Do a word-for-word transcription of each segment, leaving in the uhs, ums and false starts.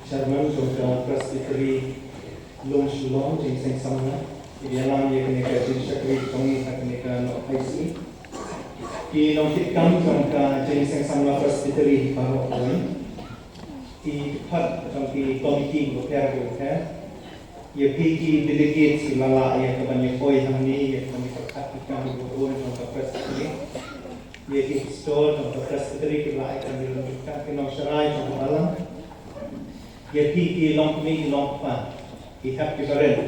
Chairman jong ka Presbytery Lum Shillong, Jingseng Samla, ki ïalam ïa kane ka jingshakri jong ngi ha kane ka Nohphaisngi. Ki nongkitkam jong ka Jingseng Samla Presbytery baroh kawei, ki dkhot jong ki komiti kiba pher kiba pher, ïa phi ki delegates kiba la ïa kaban ïa poi hangne ïa kaban ïa pyrkhat ki kam kiba bun jong ka Presbytery, ïa ki pastor jong ka Presbytery kiba la ïa kaban ïa long jingkyrkhu, ki nongshakri jong ka balang, ïa phi ki longkmie ki longkpa, ki hep ki barit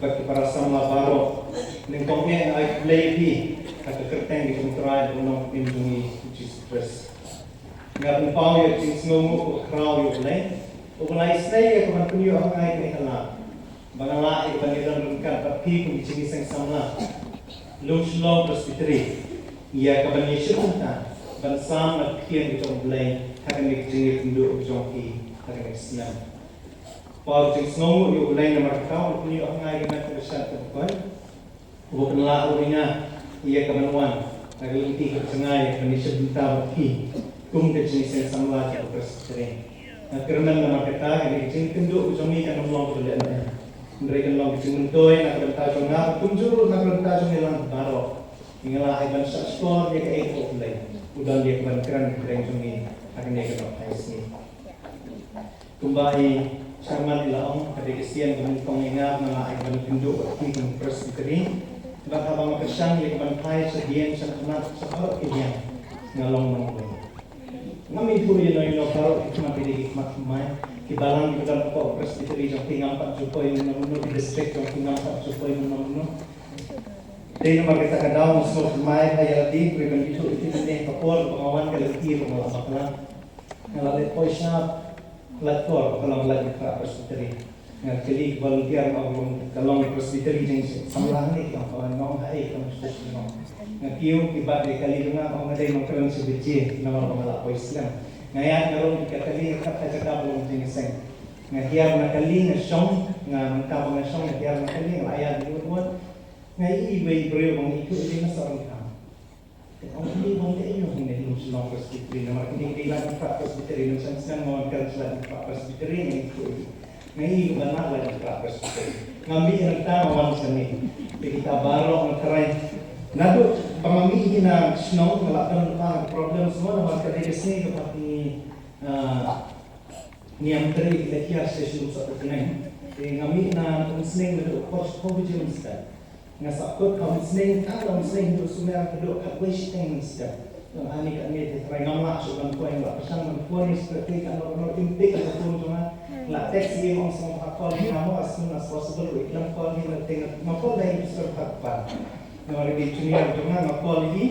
bad ki para samla baroh, nyngkong eh nga ai khublei ïa phi ha ka kyrteng jong U Trai bad U Nongpynim jong ngi U Jisu Khrist. Nga pynpaw ïa ka jingsngewnguh ba khraw ïa U Blei uba la isynei ïa ka ban pynïoh ha nga ïa kane ka lad ba nga lah ïa ka ban ïadon ryngkat bad phi kum ki Jingseng Samla Lum Shillong Presbytery ïa ka ban ïashim bynta ban sam na ka ktien ka jong U Blei ha kane ka jingïakynduh ka jong phi ha kane ka snem. Paw jingsngewnguh ïa U Blei namar kata u la pynïoh ha nga ïa ka met kaba shad kaba koit, uba pynlah ruh ïa nga ïa ka ban wan ha ka lynti kaba jngai ïa ka ban ïashim bynta bad phi kum ka Jingseng Samla jong ka Presbytery. Nga kyrmen namar kata kane ka jingïakynduh ka jong ngi kan ym long kaba lehnohei, hynrei kan long ka jingmyntoi na ka bynta jong nga bad kumjuh ruh na ka bynta jong ngi lang baroh. Ngi lah ïa ban shahshkor ïa kaei kaba U Blei u don ïa ka ban kren ha ka liang jong ngi ha kane ka Nohphaisngi. Kumba i Chairman i la ong, ka dei ka sien kaba nyngkong ïa nga ba nga lah ïa ka ban ïakynduh bad phi kum ka Presbytery. Bad haba nga pyrshang ïa ka ban phai sha dieng sha khmat sha baroh ki liang, nga long nongwei. Ngam ithuh ïano ïano, baroh ki khmat ki dei ki khmat thymmai. Ki balang kiba don hapoh Presbytery jong phi ngam pat ju poi mynno mynno, ki district jong phi ngam pat ju poi mynno mynno. Dei namar kata ka daw nga sngew thymmai ha ïa lade, hynrei ban ithuh ïa ki mynne, ka por ba nga wan ka lynti ba nga la bakla. Nga la leit poi shap lait por, ka long lait bakhraw Presbytery. Nga kylli ki volunteer, nga ong ka long Presbytery Jingseng Samla ne, ki ong ka long, nga ong haei, ka long Presbytery. Nga kiew ki bat ïa ka kali jong nga, nga ong nga dei nongkren sha baje namar ba nga la poi slem. Nga ïaid nga rung ïa ka kali, nga kat ha jaka ba long jingseng. Nga hiar na kali nga shong, nga mynta ba nga shong nga hiar na kali, nga la ïaid ïa wut wut. Nga ïohi iwei i briew ba nga ithuh ïa nga sha ryngkat. Te ong kine, ong te ïoh hangne Lum Shillong Presbytery namar kine ki dei Laitumkhrah Presbytery, mynshwa snem nga wan kren sha Laitumkhrah Presbytery, nga ïohi, nga ïohi ba na Laitumkhrah Presbytery. Nga mih na ka, nga wan shane. Te kita baroh nga tharai naduh ba nga mih hi na shnong nga la don ba problem semua namar ka dei ka sngi kaba ngi, ah, ngiam trei ki leit hiar sha shnong sha ka bneng. Te nga mih na Umsning naduh ka por shiphew baje mynstep. Nga sahkut ha Umsning, tang na Umsning haduh Sumer haduh khatwei shiteng mynstep. Nga ani katne te tharai ngam lah shuh ban poi, nga la pyrshang ban poi mynstep te kano kano im pick ka phone jong nga. Nga la text ïa i, nga ong sngewbha call ïa nga mo as soon as possible, ruh i khlem call ïa nga, te nga call da i Mister Bhagat. Namar i dei junior jong nga, nga call ïa i,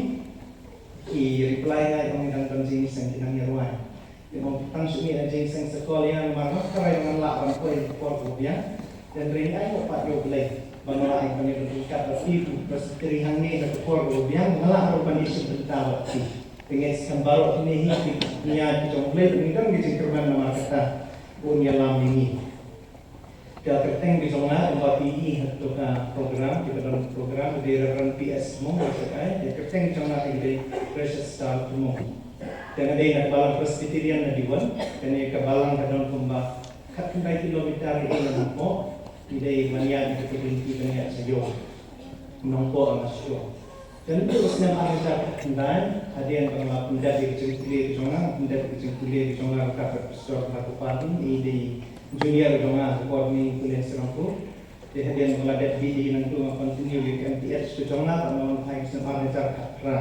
i reply nga, i ong i dang don jingseng, i dang ïa rwai. Te ong tang shu mih na jingseng sa call ïa nga namar nga tharai ngan lah ban poi ha ka por kaba biang. Te hynrei ai nguh pat ïa U Blei ba nga lah ban ïadon ryngkat bad phi kum Presbytery hangne ha ka por kaba biang, nga lah ruh ban ïashim bynta bad phi. Te ngeit skhem baroh kine hi ki ïa ki jong U Blei, ngi don ki jingkyrmen namar kata ba un ïalam ïa ngi. Ka kyrteng ka jong nga kumba phi i ha kato ka program, kiba don program, ka dei Reverend P S Mung, ka dei ka kyrteng ka jong nga ka dei Precious Star Tumung. Te nga dei na ka balang Presbyterian na Diwon, kane ka balang ka don kumba khatkhyndai kilometer ïa ngi na Nongpoh, ngi dei ban ïaid na ka lynti ban ïaid sha Ïew. Nongpoh ha Mashkon. Te naduh u snem ar hajar khatkhyndai, hadien ba nga la pyndep ïa ka jingpule ka jong nga, pyndep ïa ka jingpule ka jong nga ryngkat bad Pastor Bhagopati, i dei junior jong nga ha ka por ba ngi pule ha Serampore. Te hadien ba nga la dep B D nangtu nga continue ïa ka M Th ka jong nga, bad nga wan phai ha u snem ar hajar khatphra.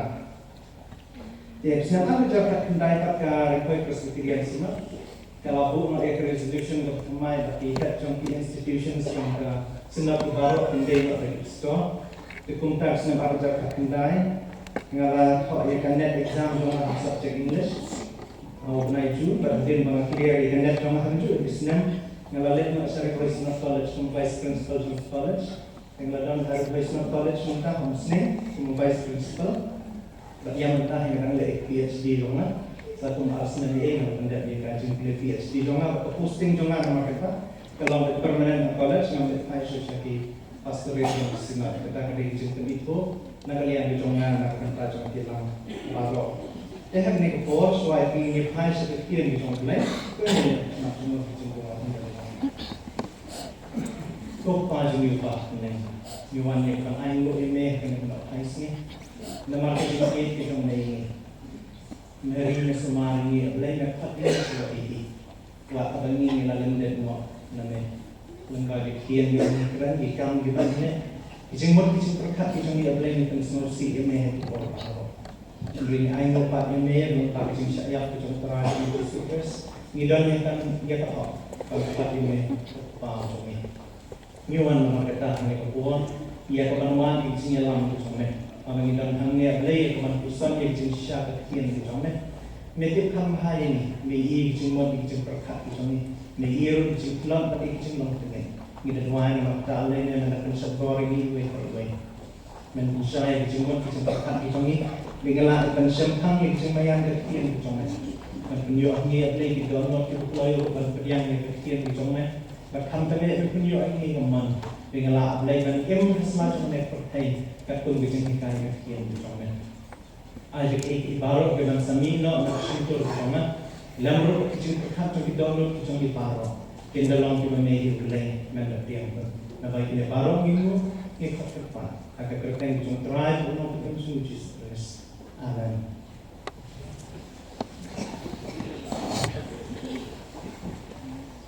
Te ha u snem ar hajar khatkhyndai pat ka Ri Bhoi Presbyterian Synod ka la buh noh ïa ka resolution kaba thymmai ba ki head jong ki institutions jong ka Synod ki baroh kin dei noh da ki pastor. Te kumta ha u snem ar hajar khatkhyndai nga la thoh ïa ka NET exam jong nga ha ka subject English ha u bnai June, bad hadien ba nga clear ïa ka NET jong nga ha kajuh ka snem, nga la leit noh sha Ri Bhoi Synod College kum Vice Principal jong ka college. Te nga la don ha Ri Bhoi Synod College mynta ha Umsning kum Vice Principal. Bad ïa mynta hi nga dang leh ïa ka PhD jong nga. Sa kum ar snem ïa nga la pyndep ïa ka jingpule PhD jong nga, bad ka posting jong nga namar kata ka long beit permanent ha college, ngam leit phai shuh sha ki pastorate jong ka Synod. Kata ka dei ka jingpynithuh na ka liang ka jong nga na ka bynta jong ki lang baroh. Te ha kane ka por, shuwa ïa phi ngin ïa phai sha ka ktien ka jong U Blei, to ngin ïa sngap jingmut ka jingpyrkhat. Ko Pa jong ngi uba ha bneng, ngi wan ïa ka ban ainguh ïa me ha kane ka nongphai sngi. Namar ka jingïeit ka jong me ïa ngi. Me ring me sumar ïa ngi, A Blei, me khot ïa ngi shuwa ïa phi. Wat haba ngi ngi la lyndet noh na me. Lyngba ki ktien kiba ngi kren, ki kam kiba ngi leh, ki jingmut ki jingpyrkhat ki jong ngi, A Blei, ngi pynsngewsih ïa me ha ki por baroh. Hynrei ngi ainguh pat ïa me lyngba ka jingshah ïap ka jong U Trai Jisu Khrist. Ngi don ïa ka, ïa ka hok ban khot ïa me Kpa jong ngi. Ngi wan namar kata ha kane ka por ïa ka ban wad ïa ka jingïalam ka jong me. Haba ngi don hangne, A Blei, ïa ka ban puson ïa ka jingshisha ka ktien ka jong me. Me tip kham bha ïa ngi, me i ïa ka jingmut ïa ka jingpyrkhat ka jong ngi. Me i ïa ruh ka jingtlot bad ïa ka jinglong tyngeh. Ngi da duwai namar kata, A Blei, me men da pynsheptieng ïa ngi iwei pa iwei. Men pynshai ïa ka jingmut ka jingpyrkhat ka jong ngi. Ba ngin lah ban shemphang ïa ka jingmaïan ka ktien ka jong me. Men pynïoh ha ngi, A Blei, ki dohnud kiba kloi ruh ban pdiang ïa ka ktien ka jong me. Bad khamtam eh, men pynïoh ha ngi ka mon ba ngin lah, A Blei, ban im ha sla jong kane ka pyrthei katkum ka jinghikai ka ktien ka jong me. Ai ba kiei kiei baroh kiban sa mih noh na ka shyntur ka jong me, lem ruh ki jingpyrkhat jong ki dohnud ki jong ngi baroh, kin da long kiba me hi, U Blei, men da pdiang. Naba ïa kine baroh ngi ïoh, ngi khot kyrpad ha ka kyrteng ka jong U Trai bad U Nongpynim jong ngi U Jisu Khrist. Amen.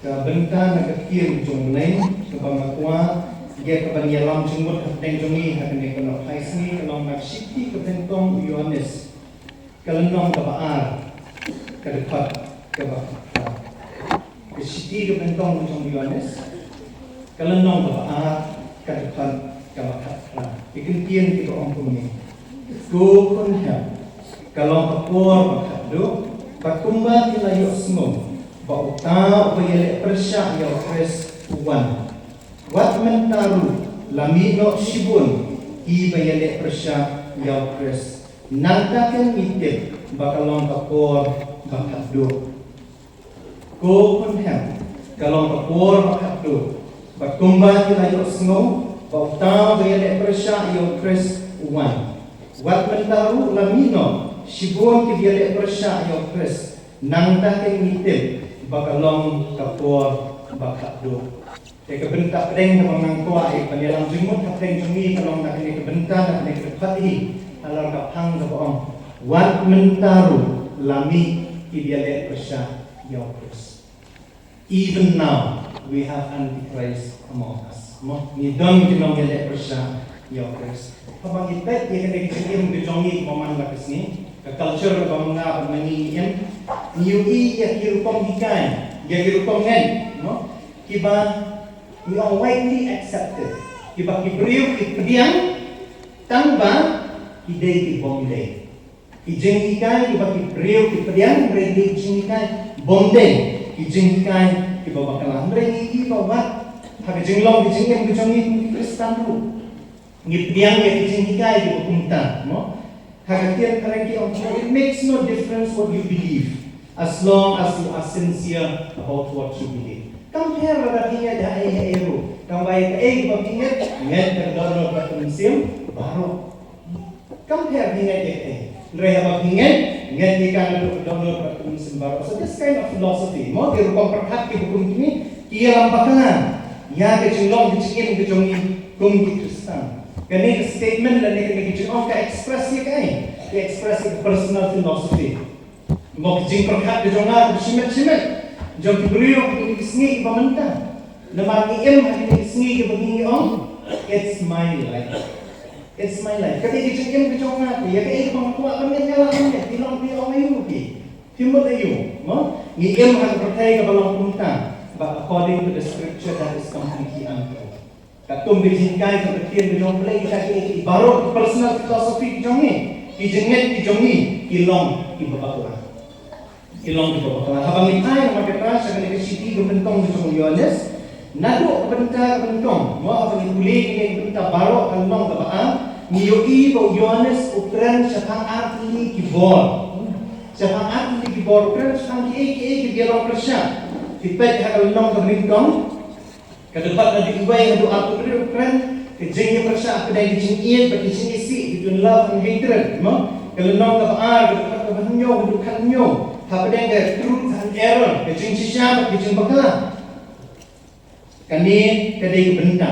Ka bynta na ka ktien ka jong U Blei kaba nga kwah ïa ka ban ïalam jingmut hapdeng jong ngi ha kane ka nongphai sngi ka long na ka shithi ka banyngkong u Ïoannis, ka lynnong kaba ar, ka dkhot kaba khatphra. Ka shithi ka banyngkong ka jong u Ïoannis, ka lynnong kaba ar, ka dkhot kaba khatphra. Ki kyntien kiba ong kumne: Ko khun hem, ka long ka por ba khatduh, bad kumba phi la ïohsngew ba uta uba ïaleh pyrshah ïa u Khrist u wan, wat mynta ruh la mih noh shibun kiba ïaleh pyrshah ïa u Khrist. Nangta keiñ ngi tip ba ka long ka por ba khatduh. Ko khun hem, ka long ka por ba khatduh, bad kumba phi la ïohsngew ba uta uba ïaleh pyrshah ïa u Khrist u wan, wat mynta ruh la mih noh shibun kiba ïaleh pyrshah ïa u Khrist. Nangta keiñ ngi tip ba ka long ka por ba khatduh. Te ka bynta pdeng kaba nga kwah ïa ka ban ïalam jingmut hapdeng jong ngi ka long na kane ka bynta, na kane ka dkhot hi, halor ka phang kaba ong: Wat mynta ruh la mih kiba ïaleh pyrshah ïa u Khrist. Even now we have antichrist among us. Mo, ngi don ki nongïaleh pyrshah ïa u Khrist. Haba ngi peit ïa kane ka jingim ka jong ngi kaba man la ka sngi, ka culture kaba nga bad ma ngi ngi im, ngi ïohi ïa ki rukom hikai, ïa ki rukom ngeit, mo, kiba ngi ong widely accepted, kiba ki briew ki pdiang tang ba ki dei ki bym dei. Ki jinghikai kiba ki briew ki pdiang, hynrei ki jinghikai bym dei, ki jinghikai kiba bakla. Hynrei ngi ïohi ba wat ha ka jinglong ka jingim ka jong ngi kum ki Khristan ruh ngi pdiang ïa ki jinghikai kiba kumta, mo? Ha ka ktien phareng ki ong, it makes no difference what you believe, as long as you are sincere about what you believe. Kam pher lada phi ngeit ha ei ha ei ruh, tangba ïa kaei kaba phi ngeit, ngeit ka dohnud bad ka mynsiem baroh. Kam pher phi ngeit ïa kaei, hynrei haba phi ngeit, ngeit ïa ka naduh ka dohnud bad ka mynsiem baroh. So this kind of philosophy, mo, ki rukom pyrkhat kiba kum kine, ki ïalam bakla ïa ka jinglong ka jingim ka jong ngi kum ki Khristan. Kane ka statement lane kane ka jingong ka express ïa kaei? Ka express ïa ka personal philosophy. Mo, ka jingpyrkhat ka jong nga kaba shimet shimet, jong ki briew ha kine ki sngi kiba mynta. Namar ngi im ha kine ki sngi kiba ngi ong, it's my life. It's my life. Kata ka jingim ka jong nga, ïa kaei kaba nga kwah ban leh nga lah ban leh. Phi long phi ong aïu phi, phi mut aïu, mo? Ngi im ha ka pyrthei kaba long kumta. But according to the scripture, that is completely untrue. Katkum ka jinghikai ka ktien ka jong U Blei, kita kiei kiei baroh, personal philosophy ki jong ngi, ki jingngeit ki jong ngi, ki long kiba bakla. Ki long kiba bakla. Haba ngi phai namar kata sha kane ka shithi ka banyngkong ka jong u Ïoannis, naduh ka bynta ka banyngkong, mo, haba ngi pule kine ki bynta baroh ka lynnong kaba ar, ngi ïohi ba u Ïoannis u kren shaphang artylli ki bor. Shaphang artylli ki bor, u kren shaphang kiei kiei kiba ïalong pyrshah. Phi peit ha ka lynnong ka banyngkong, ka dkhot naduh uwei haduh arphew hynriew, u kren ka jingïapyrshah hapdeng ka jingïeit bad ka jingisih, between love and hatred, mo? Ka lynnong kaba ar, ka dkhot kaba hynñiew haduh khathynñiew, hapdeng ka truth and error, ka jingshisha bad ka jingbakla. Kane ka dei ka bynta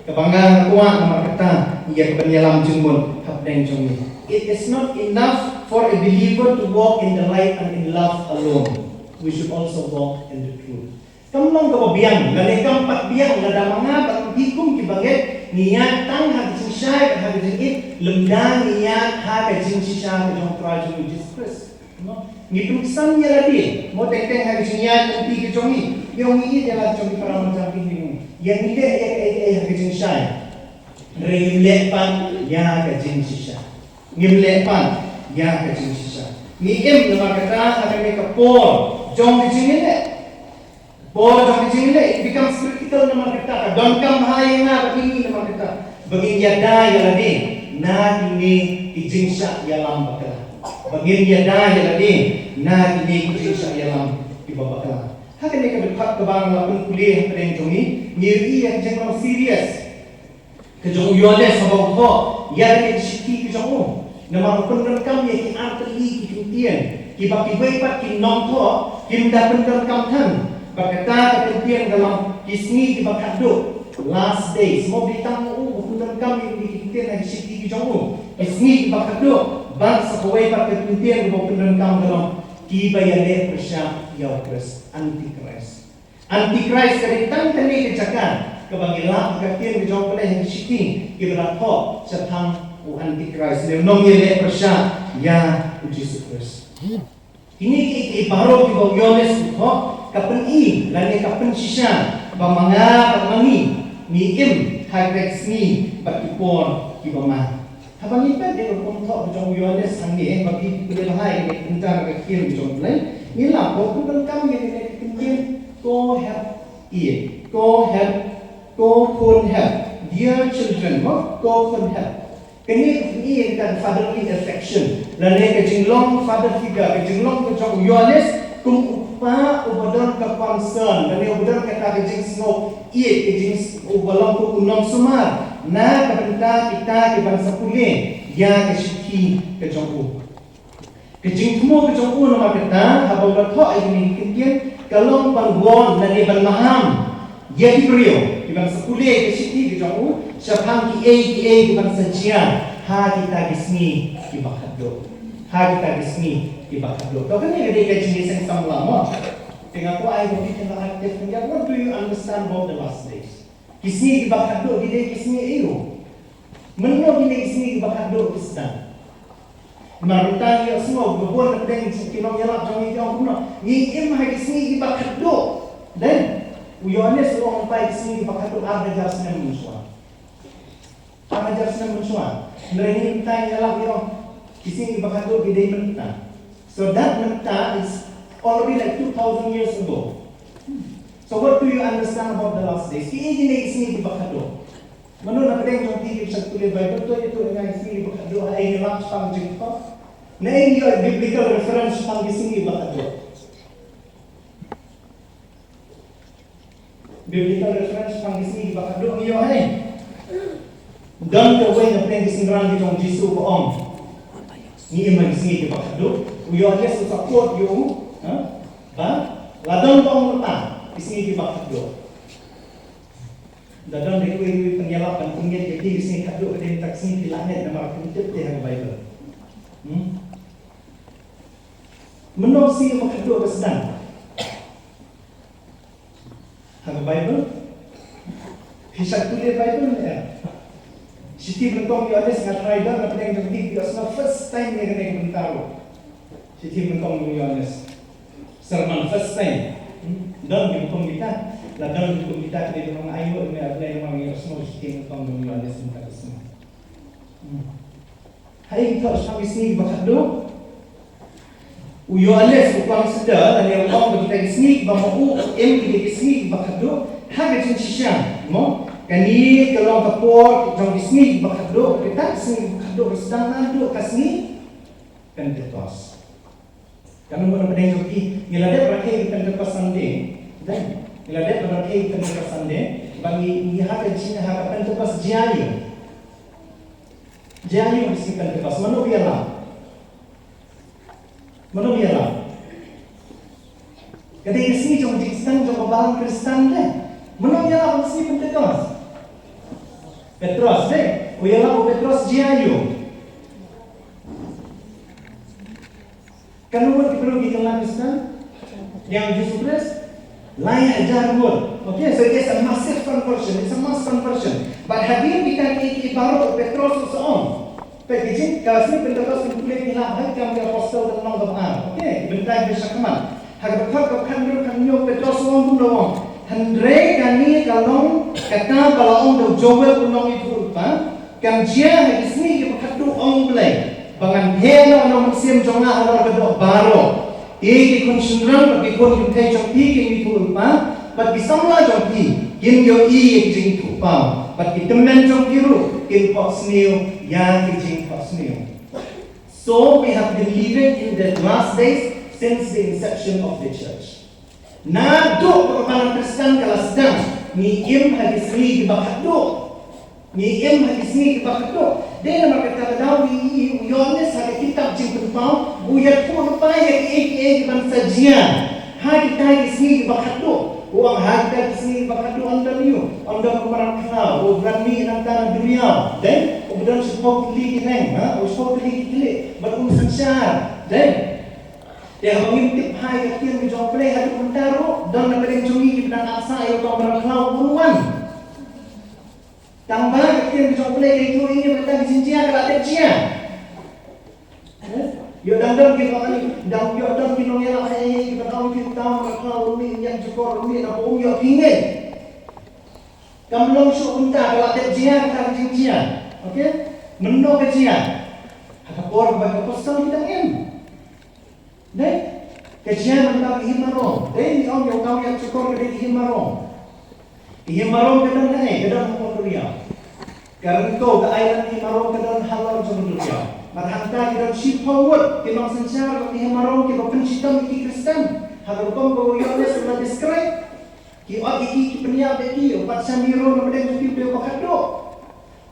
kaba nga kwah namar kata ïa ka ban ïalam jingmut hapdeng jong ngi. It is not enough for a believer to walk in the light and in love alone. We should also walk in the truth. Kam long kaba biang, lane kam pat biang lada ma nga bad phi kum ki bangeit ngi ïaid tang ha ka jingshai bad ha ka jingïeit, lymda ngi ïaid ha ka jingshisha ka jong U Trai jong ngi Jisu Khrist. No? Ngi pynsan ïa lade, mo teng teng ha ka jingïaid lynti ka jong ngi, ïa ngi ïeit ïa la jong ngi para marjan phi ngi. Ïa ngi leh ïa kaei kaei ha ka jingshai. Hynrei ngim leh pat ïa ka jingshisha. Ngim leh pat ïa ka jingshisha. Ngi im namar kata ha kane ka por jong ka jingïaleh. Por jong ka jingïaleh, it becomes critical namar kata. Ka donkam ha ïa nga bad ïa ngi namar kata ba ngin ïada ïa lade na kine ki jingshah ïalam bakla. Ba ngin ïada ïa lade na kine ki jingshah ïalam kiba bakla. Ha kane ka dkhot kaba nga la pynpule hapdeng jong ngi, ngi ïohi ïa ka jinglong serious ka jong u Ïoannis haba u thoh ïa kane ka shithi ka jong u. Namar u pyndonkam ïa ki artylli ki kyntien kiba kiwei pat ki nongthoh kim da pyndonkam than. Bad kata ka kyntien ka long ki sngi kiba khatduh, last days. Mo, dei tang u u pyndonkam ïa kine ki kyntien ha ki shithi ki jong u, ki sngi kiba khatduh. Bad sa kawei pat ka kyntien kaba u pyndonkam ka long kiba ïaleh pyrshah ïa u Khrist, Antichrist. Antichrist ka dei tang kane ka jaka kaba ngi lap ha ka ktien ka jong U Blei ha ki shithi kiba la thoh shaphang u Antichrist, ne u nongïaleh pyrshah ïa u Jisu Khrist. Kine kiei kiei baroh kiba u Ïoannis u thoh ka pyni lane ka pynshisha ba ma nga bad ma ngi ngi im ha ki sngi bad ki por kiba ma. Haba ngi peit ïa ka rukom thoh ka jong u Ïoannis hangne, ba phi pule bha ïa ka bynta ka ktien ka jong U Blei, ngi lap ba u pyndonkam ïa kane ka kyntien, ko hep ïeit, ko hep, ko khun hep, dear children, mo, ko khun hep. Kane ka pyni ïa ka fatherly affection lane ka jinglong father figure, ka jinglong ka jong u Ïoannis kum u kpa uba don ka concern lane uba don kata ka jingsngew ïeit, ka jing, uba long kum u nongsumar na ka bynta kita kiban sa pule ïa ka shithi ka jong u. Ka jingthmu ka jong u namar kata haba u la thoh ïa kine ki kyntien ka long ban warn lane ban maham ïa ki briew kiban sa pule ïa ka shithi ka jong u shaphang kiei kiei kiban sa jia ha kita ki sngi kiba khatduh. Ha kita ki sngi kiba khatduh. To kane ka dei ka jingïaseng samla mo. Te nga kwah ai ba phi kynmaw active, what do you understand about the last days? Ki sngi kiba khatduh ki dei ki sngi aïu? Mano ki dei ki sngi kiba khatduh ki sdang? Namar mynta ngi ïohsngew ba bun na pdeng ki nongïalap jong ngi ki ong kumno, ngi im ha ki sngi kiba khatduh. Dei, u Ïoannis u ong mynta ki sngi kiba khatduh ar hajar snem mynshuwa. Ar hajar snem mynshuwa. Hynrei ngi mynta ngi ïalap ngi ong ki sngi kiba khatduh ki dei mynta. So that mynta is already like two thousand years ago. So what do you understand about the last days? Kiei kine ki sngi kiba khatduh? Mano na pdeng jong phi kiba shait pule Baibl, to ïathuh ïa nga ki sngi kiba khatduh, ha ei ngi lap shaphang jingthoh? Na ei ngi ïoh biblical reference shaphang ki sngi kiba khatduh? Biblical reference shaphang ki sngi kiba khatduh ngi ïoh hangne. Don kawei na pdeng ki synran ki jong u Jisu ba ong, ngi im ha ki sngi kiba khatduh. U Ïoannis u support ïa u, ha? Ba la don ba ong mynta ki sngi kiba khatduh. Da don da kiwei kiwei pynïalap ban pynngeit ïa ki sngi khatduh ka dei mynta ka sngi phi lah ngeit namar phi tip te ha ka Baibl. Hmm? Mynno ka sngi ba khatduh ka sdang ha ka Baibl? Phi shait pule Baibl ne em? Shithi nyngkong Ïoannis, nga tharai don na pdeng jong phi kiba ïohsngew first time ïa kane ka bynta ruh. Shithi nyngkong Ïoannis. Sermon first time. Hmm? Don ki kum kita. La don ki kum kita, ki dei ban ong aïu me, ah, Blei, namar ngi ïohsngew shithi nyngkong jong u Ïoannis mynta ka sngi. Hmm. Ha ei ngi thoh shaphang ki sngi kiba khatduh? U Ïoannis u consider lane u ong ba kita ki sngi kiba ma u im ki dei ki sngi kiba khatduh ha ka jingshisha, mo? Kane ka long ka por jong ki sngi kiba khatduh, kita ki sngi kiba khatduh ka sdang naduh ka sngi Pentecost. Katno ngut na pdeng jong phi ngi la dep rakhe ïa ka Pentecost Sunday? Dei, ngi la dep rakhe ïa ka Pentecost Sunday. Ba ngi, ngi ha ka jing, ha ka Pentecost jia aïu? Jia aïu ha ka sngi Pentecost? Mano ba ïalam? Mano ïa la? Ka dei ka sngi jong jingsdang jong ka balang Khristan de. Mano ïa la ka sngi Pentekost? Petros de. U ïa la u Petros jia ïa u. Katno ngut ki briew ki kylla Khristan ïa u Jisu Khrist? Lai hajar ngut. Okay, so it's a massive conversion, it's a mass conversion. But hadien kita ki, ki baroh u Petros u sa ong. Peit ki jing, ka sngi Pentekost ki pule ki la hap kam ki apostol kan long ka ba. Okay, bynta ki shakhmat. Ha ka dkhot ka khatnriew khathynñiew Petros u ong kumno u ong. Hynrei kane ka long kata ba la ong da u Joel u nongïathuhlypa. Kan jia ha ki sngi kiba khatduh, ong U Blei, ba ngan heh noh ïa u Mynsiem jong nga halor ka doh baroh. Te ki khun shynrang bad ki khun kynthei jong phi kin ïathuhlypa, bad ki samla jong phi kin ïohi ïa ki jingïathuhpaw, bad ki tymmen jong phi ruh kin phohsniew ïa ki jingphohsniew. So we have been living in the last days since the inception of the church. Naduh ba ka balang Khristan ka la sdang, ngi im ha ki sngi kiba khatduh. Ngi im ha ki sngi kiba khatduh. Dei namar kata ka daw ngi ïohi u Ïoannis ha ka kitab Jingpynpaw u ïathuh lypa ïa kiei kiei kiban sa jia ha kita ki sngi kiba khatduh. U ong ha kita ki sngi kiba khatduh ym don ïa u, ym don u mrad khlaw, u ba wan mih nangta na duriaw. Dei, u ba don shiphew tylli ki neng, ha, u shiphew tylli ki khlieh, bad un synshar. Dei. Te haba ngim tip ha ka ktien ka jong U Blei haduh mynta ruh don na pdeng jong ngi kiba dang ap sah ïa uta u mrad khlaw un wan. Tang ba ka ktien ka jong U Blei ka ïathuh ïa ngi ba kata ka jingjia ka la dep jia. Eh? Ïoh dang don ki nong, dang ïoh don ki nongïalap ha ïing kiba ong ki uta u mrad khlaw un mih, un ïaid shukor, un mih, naba um ïoh phi ngeit. Kam long shuh kumta, ka la dep jia kata ka jingjia. Okay? Mynno ka jia? Ha ka por ba ki apostol ki dang im. Dei, ka jia mynta ki hima rong. Dei, ngi ong ïa uta u ïaid shukor ka dei ki hima rong. Ki hima rong ka don hangne, ka don ha Port Royal. Ka Ryngkew, ka island hima rong ka don halor jong Port Royal. Bad hangta ki don shiphew ngut ki nongsynshar ki hima rong kiba pynshitom ïa ki Khristan. Ha ka rukom ba u Ïoannis u la describe. Ki ot ïa ki, ki pynïap ïa ki, u patsha Nero na pdeng jong ki u dei uba khatduh.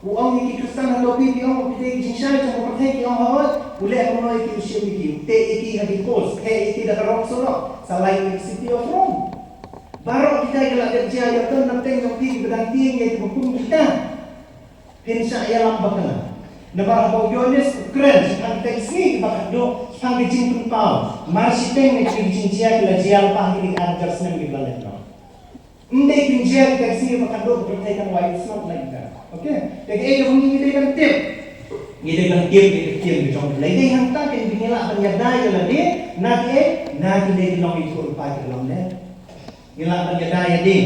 U ong ïa ki Khristan hato phi, phi ong phi dei ki jingshai jong ka pyrthei, ki ong hooid. U leh kumno ïa ki, u shim ïa ki, u teh ïa ki ha ki post, heh ïa ki da ka rok surok, sa lai ïa ki City of Rome. Baroh kita ki la dep jia, ïa don na pdeng jong phi kiba dang tieng ïa kiba kum kita. Phin shah ïalam bakla. Namar haba u Ïoannis u kren shaphang kita ki sngi kiba khatduh, shaphang ki jingpynpaw, mar shiteng na ki jingjia ki la jia lypa ha kine ki ar hajar snem kiba la leit noh. Ym dei kin jia kita ki sngi ba khatduh ka pyrthei kan wai, it's not like that. Okay? Te kaei kaba ngi dei ban tip? Ngi dei ban tip ïa ka ktien ka jong U Blei. Dei hangta kein ba ngi lah ban ïada ïa lade na kiei, na kine ki nongïathuhlypa ki lamler. Ngi lah ban ïada ïa lade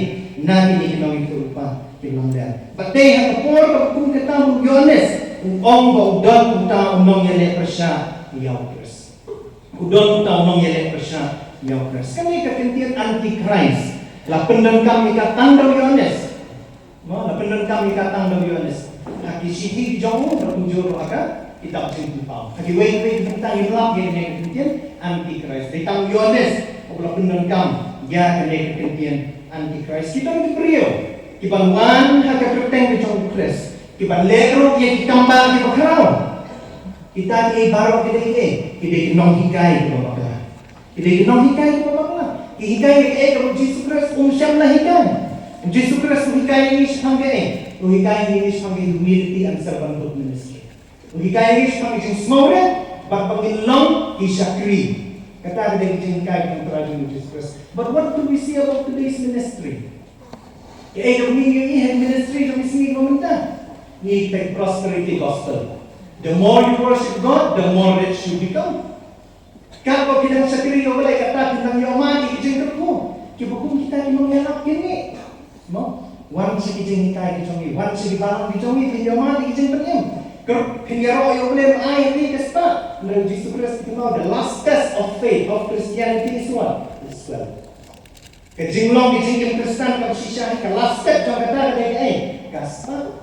na kine ki nongïathuhlypa ki lamler. Bad dei ha ka por kaba kum kata u Ïoannis u ong ba u don uta u nongïaleh pyrshah ïa u Khrist. U don uta u nongïaleh pyrshah ïa u Khrist. Kane ka kyntien Antichrist la pyndonkam ïa ka tang da u Ïoannis. Mo, la pyndonkam ïa ka tang da u Ïoannis ha ki shithi ki jong u, bad kumjuh ruh ha ka kitab Jingpynpaw. Ha kiwei kiwei ki bynta ngim lap ïa kane ka kyntien Antichrist. Dei tang u Ïoannis uba la pyndonkam ïa kane ka kyntien Antichrist. Ki don ki briew kiban wan ha ka kyrteng ka jong u Khrist, kiban leh ruh ïa ki kam balang kiba khraw. Kita kiei baroh ki dei kiei? Ki dei ki nonghikai kiba bakla. Ki dei ki nonghikai kiba bakla. Ki hikai ïa kaei kaba u Jisu Khrist um shym la hikai. U Jisu Khrist u hikai ïa ngi shaphang kaei? U hikai ïa ngi shaphang ka humility and servanthood ministry. U hikai ïa ngi shaphang ka jingsngewrit bad ba ngin long ki shakri. Kata ka dei ka jinghikai kaba u Trai jong ngi u Jisu Khrist. But what do we see about today's ministry? Kaei kaba ngi ïohi ha ka ministry jong ngi sngi ba mynta? Ngi peit prosperity gospel. The more you worship God, the more rich you become. Katba phi dang shakri ïa U Blei kata phin dang ïoh mad ïa ki jingkyrkhu. Kiba kum kita ki nongïalap kin mih. Mo? Wan sha ki jinghikai ki jong ngi, wan sha ki balang ki jong ngi, phin ïoh mad ïa ki jingpynim. Kyrpad, phin ïaroh ïa U Blei un ai ïa phi ka spah. Hynrei u Jisu Khrist u ong the last test of faith, of Christianity is what? Is wealth. Ka jinglong ka jingim Khristan kaba shisha hi, ka last step jong kata ka dei kaei? Ka spah.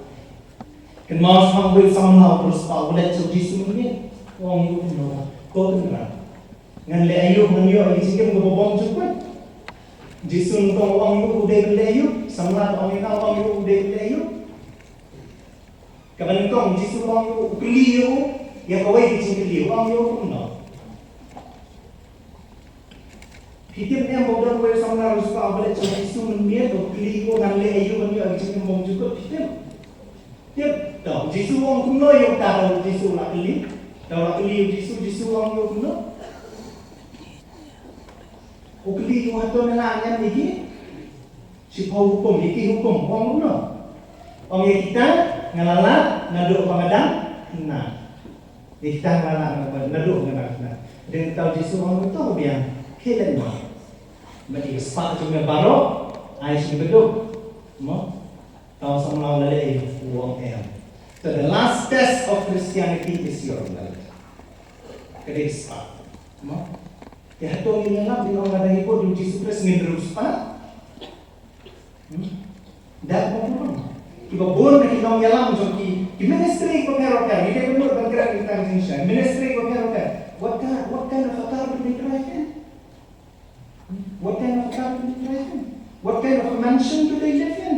Kynmaw shaphang uwei u samla u pur spah, u leit sha u Jisu mynmiet. U ong ïa u, kumno, ko Kynrad, ngan leh aïu ngan ïoh ïa ka jingim kaba bymjukut? Jisu nyngkong u ong ïa u, u dei ban leh aïu? Samla ka ong ïa nga, u ong ïa u, u dei ban leh aïu? Kaba nyngkong, Jisu u ong ïa u, u kylli ïa u ïa kawei ka jingkylli, u ong ïa u, kumno? Phi tip ne em ba u don uwei u samla riewspah uba leit sha u Jisu mynmiet, u kylli u, ngan leh aïu ban ïoh ïa ka jingim bymjukut, phi tip? Tip, to, u Jisu u ong kumno ïa uta, to u Jisu u la kylli. To u la kylli u Jisu, u Jisu u ong ïa u kumno? U kylli u, hato me la ñiam ïa ki shiphew hukum, ïa ki hukum, u ong kumno? Ong ïa kita nga la lah naduh ba nga dang khynnah. Ïa kita nga la lah naduh ba nga dang khynnah. Dei kata u Jisu u ong, to biang, khie leit noh. Bad ïa ka spah jong me baroh ai sha ki baduk. Mo? Tang samla la leh, u ong em. So the last test of Christianity is your wealth. Ka dei ka spah. Mo? Te hato ngin ïalap, ngin ong lada ngi bud ïa u Jisu Khrist ngin riewspah? Hmm? Da kumno? Kiba bun na ki nongïalam jong ki, ki ministry kiba pher bapher, ngi dei ban nud ban kren ïa kita ki jingshisha. Ministry kiba pher bapher. What kind, what kind of a car do they drive in? What kind of a car do they drive in? What kind of a mansion do they live in?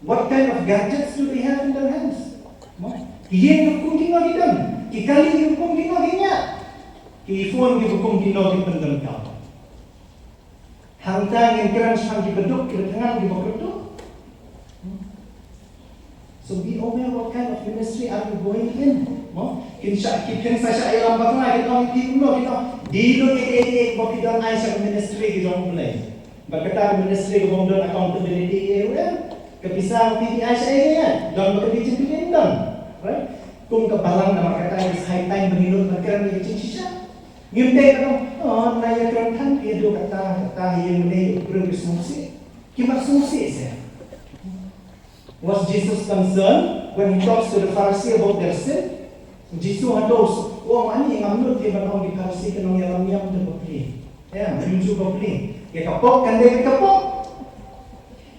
What kind of gadgets do they have in their hands? Mo? Ki ïing kiba kum kino ki don, ki kali kiba kum kino ki ñiah, ki phone kiba kum kino ki pyndonkam. Hangta ngin kren shaphang kiba duk, kiba thngan, kiba kyrduh. So be aware what kind of ministry are you going in. Mo? Kin shah, kin sa shah ïalam bakla, kin ong ïa phi kumno, kin ong. Dei lut ïa kaei kaei ba phi don ai sha ka ministry ka jong U Blei. Bad kata ka ministry kaba ym don accountability ïa u, eh. Ka pisa ba phi ai sha ïa, don ba ka dei jingkylli, don. Right? Kum ka balang, namar kata it's high time ba ngin lut ban kren ïa ka jingshisha. Ngim dei ban ong, oh, nga ïakren than ïa, haduh katta katta ïa, ngim dei, briew ki sngewsih. Ki mat sngewsih seh. Was Jesus concerned when he talks to the Pharisee about their sin? Jisu hato u ong, ani ngam nud ïa ban ong ki Pharisee ki nongïalam niam te bapli. Em, ym ju bapli. Ïa ka pop kan dei ka pop.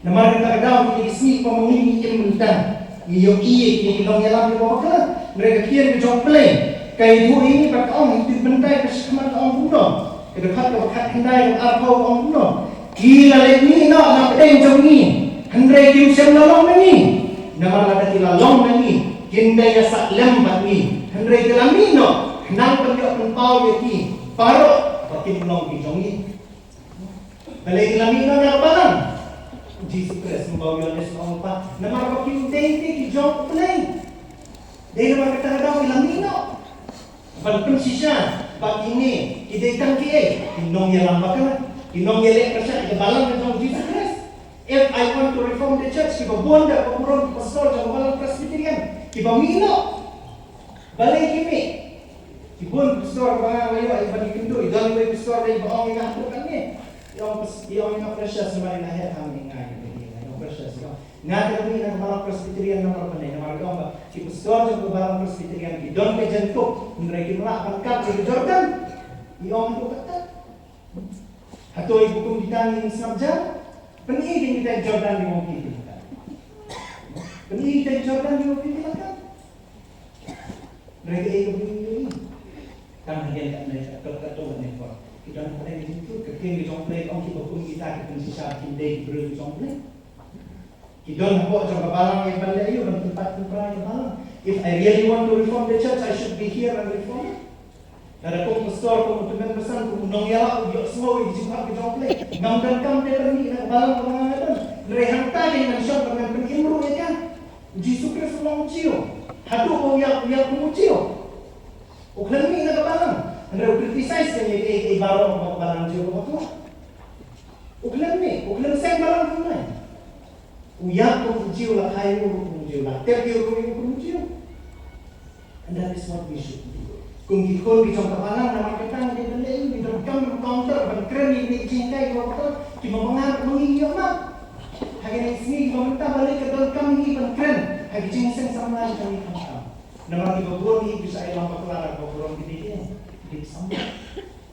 Namar kata ka daw kine ki sngi ba ma ngi ngi im mynta, ngi ïohi ïa kine ki nongïalam kiba bakla. Hynrei ka ktien ka jong U Blei ka ïathuh ïa ngi bad ka ong, ha ka ktien bynta kaba shakhmat ka ong kumno, ka dkhot kaba khatkhyndai, kaba arphew, ka ong kumno: Ki la leit mih noh na pdeng jong ngi, hynrei kim shym la long na ngi. Namar lada ki la long na ngi, kin da ïasah lem bad ngi. Hynrei ki la mih noh khnang ban ïoh pynpaw ïa ki baroh ba kim long ki jong ngi. Balei ki la mih noh na ka balang? U Jisu Khrist, kumba u Ïoannis u ong pat, namar ba kim dei ki jong U Blei. Dei namar kata ka daw ki la mih noh. Ban pynshisha ba kine ki dei tang kiei? Ki nongïalam bakla, ki nongïaleh pyrshah ïa ka balang ka jong U Jisu Khrist. If I want to reform the church, kiba bun da ka burom ki pastor jong ka balang Presbyterian kiba mih noh. Balei ki mih? Ki bun pastor ba nga ïoh ïa ban ïakynduh, i don iwei i pastor dei ba ong ïa nga haduh katne. I ong pas-, i ong ïa nga, Precious, namar i nga heh hangne, i nga ïa nga, i ong, Precious, i ong, nga te mih na ka balang Presbyterian namar balei? Namar i ong ba ki pastor jong ka balang Presbyterian ki don ka jynkup, hynrei kim lah ban kap ïa ka Jordan. I ong haduh katta. Hato i hukum kita ngin sngap jan? Pyni kita Jordan, i ong, ki kita. Pyni kita Jordan, i ong, ki kita. Hynrei kaei kaba ngi ïohi? Tang hadien katne, katto katne por, ki don hapdeng ka jingkut, ka ktien ka jong U Blei ka ong kiba kum kita ki pynshisha ba kim dei ki briew ki jong U Blei. Ki don hapoh jong ka balang ïa ban leh aïu? Ban pynpat pynpra ïa ka balang. If I really want to reform the church, I should be here and reform it. Lada kum u pastor, kum u tymmen basan, kum u nongïalam u ïohsngew ïa ka jingkhot ka jong U Blei, ngam donkam te ban mih na ka balang kaba nga nga don. Hynrei hangta te ngan shong bad ngan pynim ruh ïa ka. U Jisu Khrist u long u Jiw. Haduh ba u ïap, u ïap kum u Jiw. U khlem mih na ka balang. Hynrei u criticize ïa kiei kiei baroh ba ka balang Jiw ka bakla. U khlem mih, u khlem seng balang kumne. U ïap kum u Jiw, la kha ïa u ruh kum u Jiw, la tep ïa u ruh kum u Jiw. And that is what we should do. Kum ki khun ki jong ka balang, namar kata ngi dei ban leh, ngi donkam counter ban kren ïa kine ki jinghikai kiba bakla, kiba ma nga ma ngi ngi ïoh map. Ha kine ki sngi kiba mynta, balei ka donkam ïa ngi ban kren ha ki jingïaseng samla jong ngi khamtam? Namar kiba bun ngi ki shah ïalam bakla da kaba burom, ki dei ki, ki dei ki samla.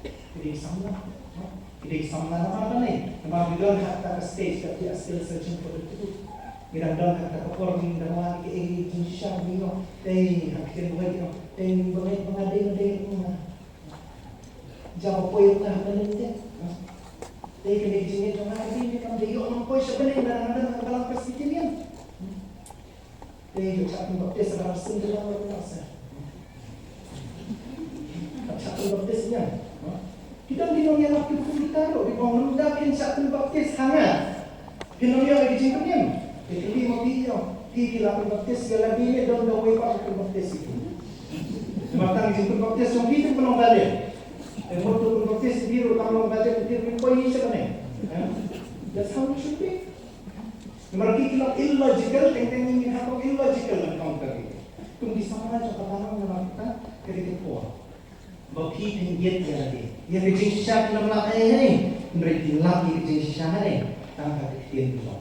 Ki dei ki samla, no? Ki dei ki samla namar balei? Namar ngi don ha kata ka stage ka theological searching for the truth. Ngi dang don ha kata ka por, ngi dang wad ïa kaei ka jingshisha, ngi ong, ei, ha ka ktien bawei ki ong, ei, ba nga, ba nga dei, nga dei, nga. Jia ba poi ruh nga ha bneng te, no? Ei, kane ka jingngeit jong nga ka dei ne kam dei, ïoh nang poi sha bneng, nga dang don ha ka balang Presbyterian. Te ïa ka shah pynbaptis, ka sngewthuh ïa ka, ka shah pynbaptis ïa, no? Ki don ki nongïalap kiba kum kita ruh, kiba ong lymda phin shah pynbaptis ha nga, phin ym ïoh ïa ka jingpynim. Te kylli ma phi ïoh, phi phi la pynbaptis ïa lade ne don da uwei pat pynbaptis ïa phi? Namar tang ka jingpynbaptis jong phi te ka long valid. Te mut to pynbaptis ïa phi ruh kam long valid, phi phi poi ïa sha bneng. Eh? That's how it should be. Namar ki ki long illogical, teng teng ngin hap long illogical encounter. Kum ki samla jong ka balang namar kata ka dei ka por ba phi phin ïeit ïa lade. Ïa ka jingshisha phin ym lap hei hei. Hynrei phin lap ïa ka jingshisha hei. Tang ha ka ktien jong.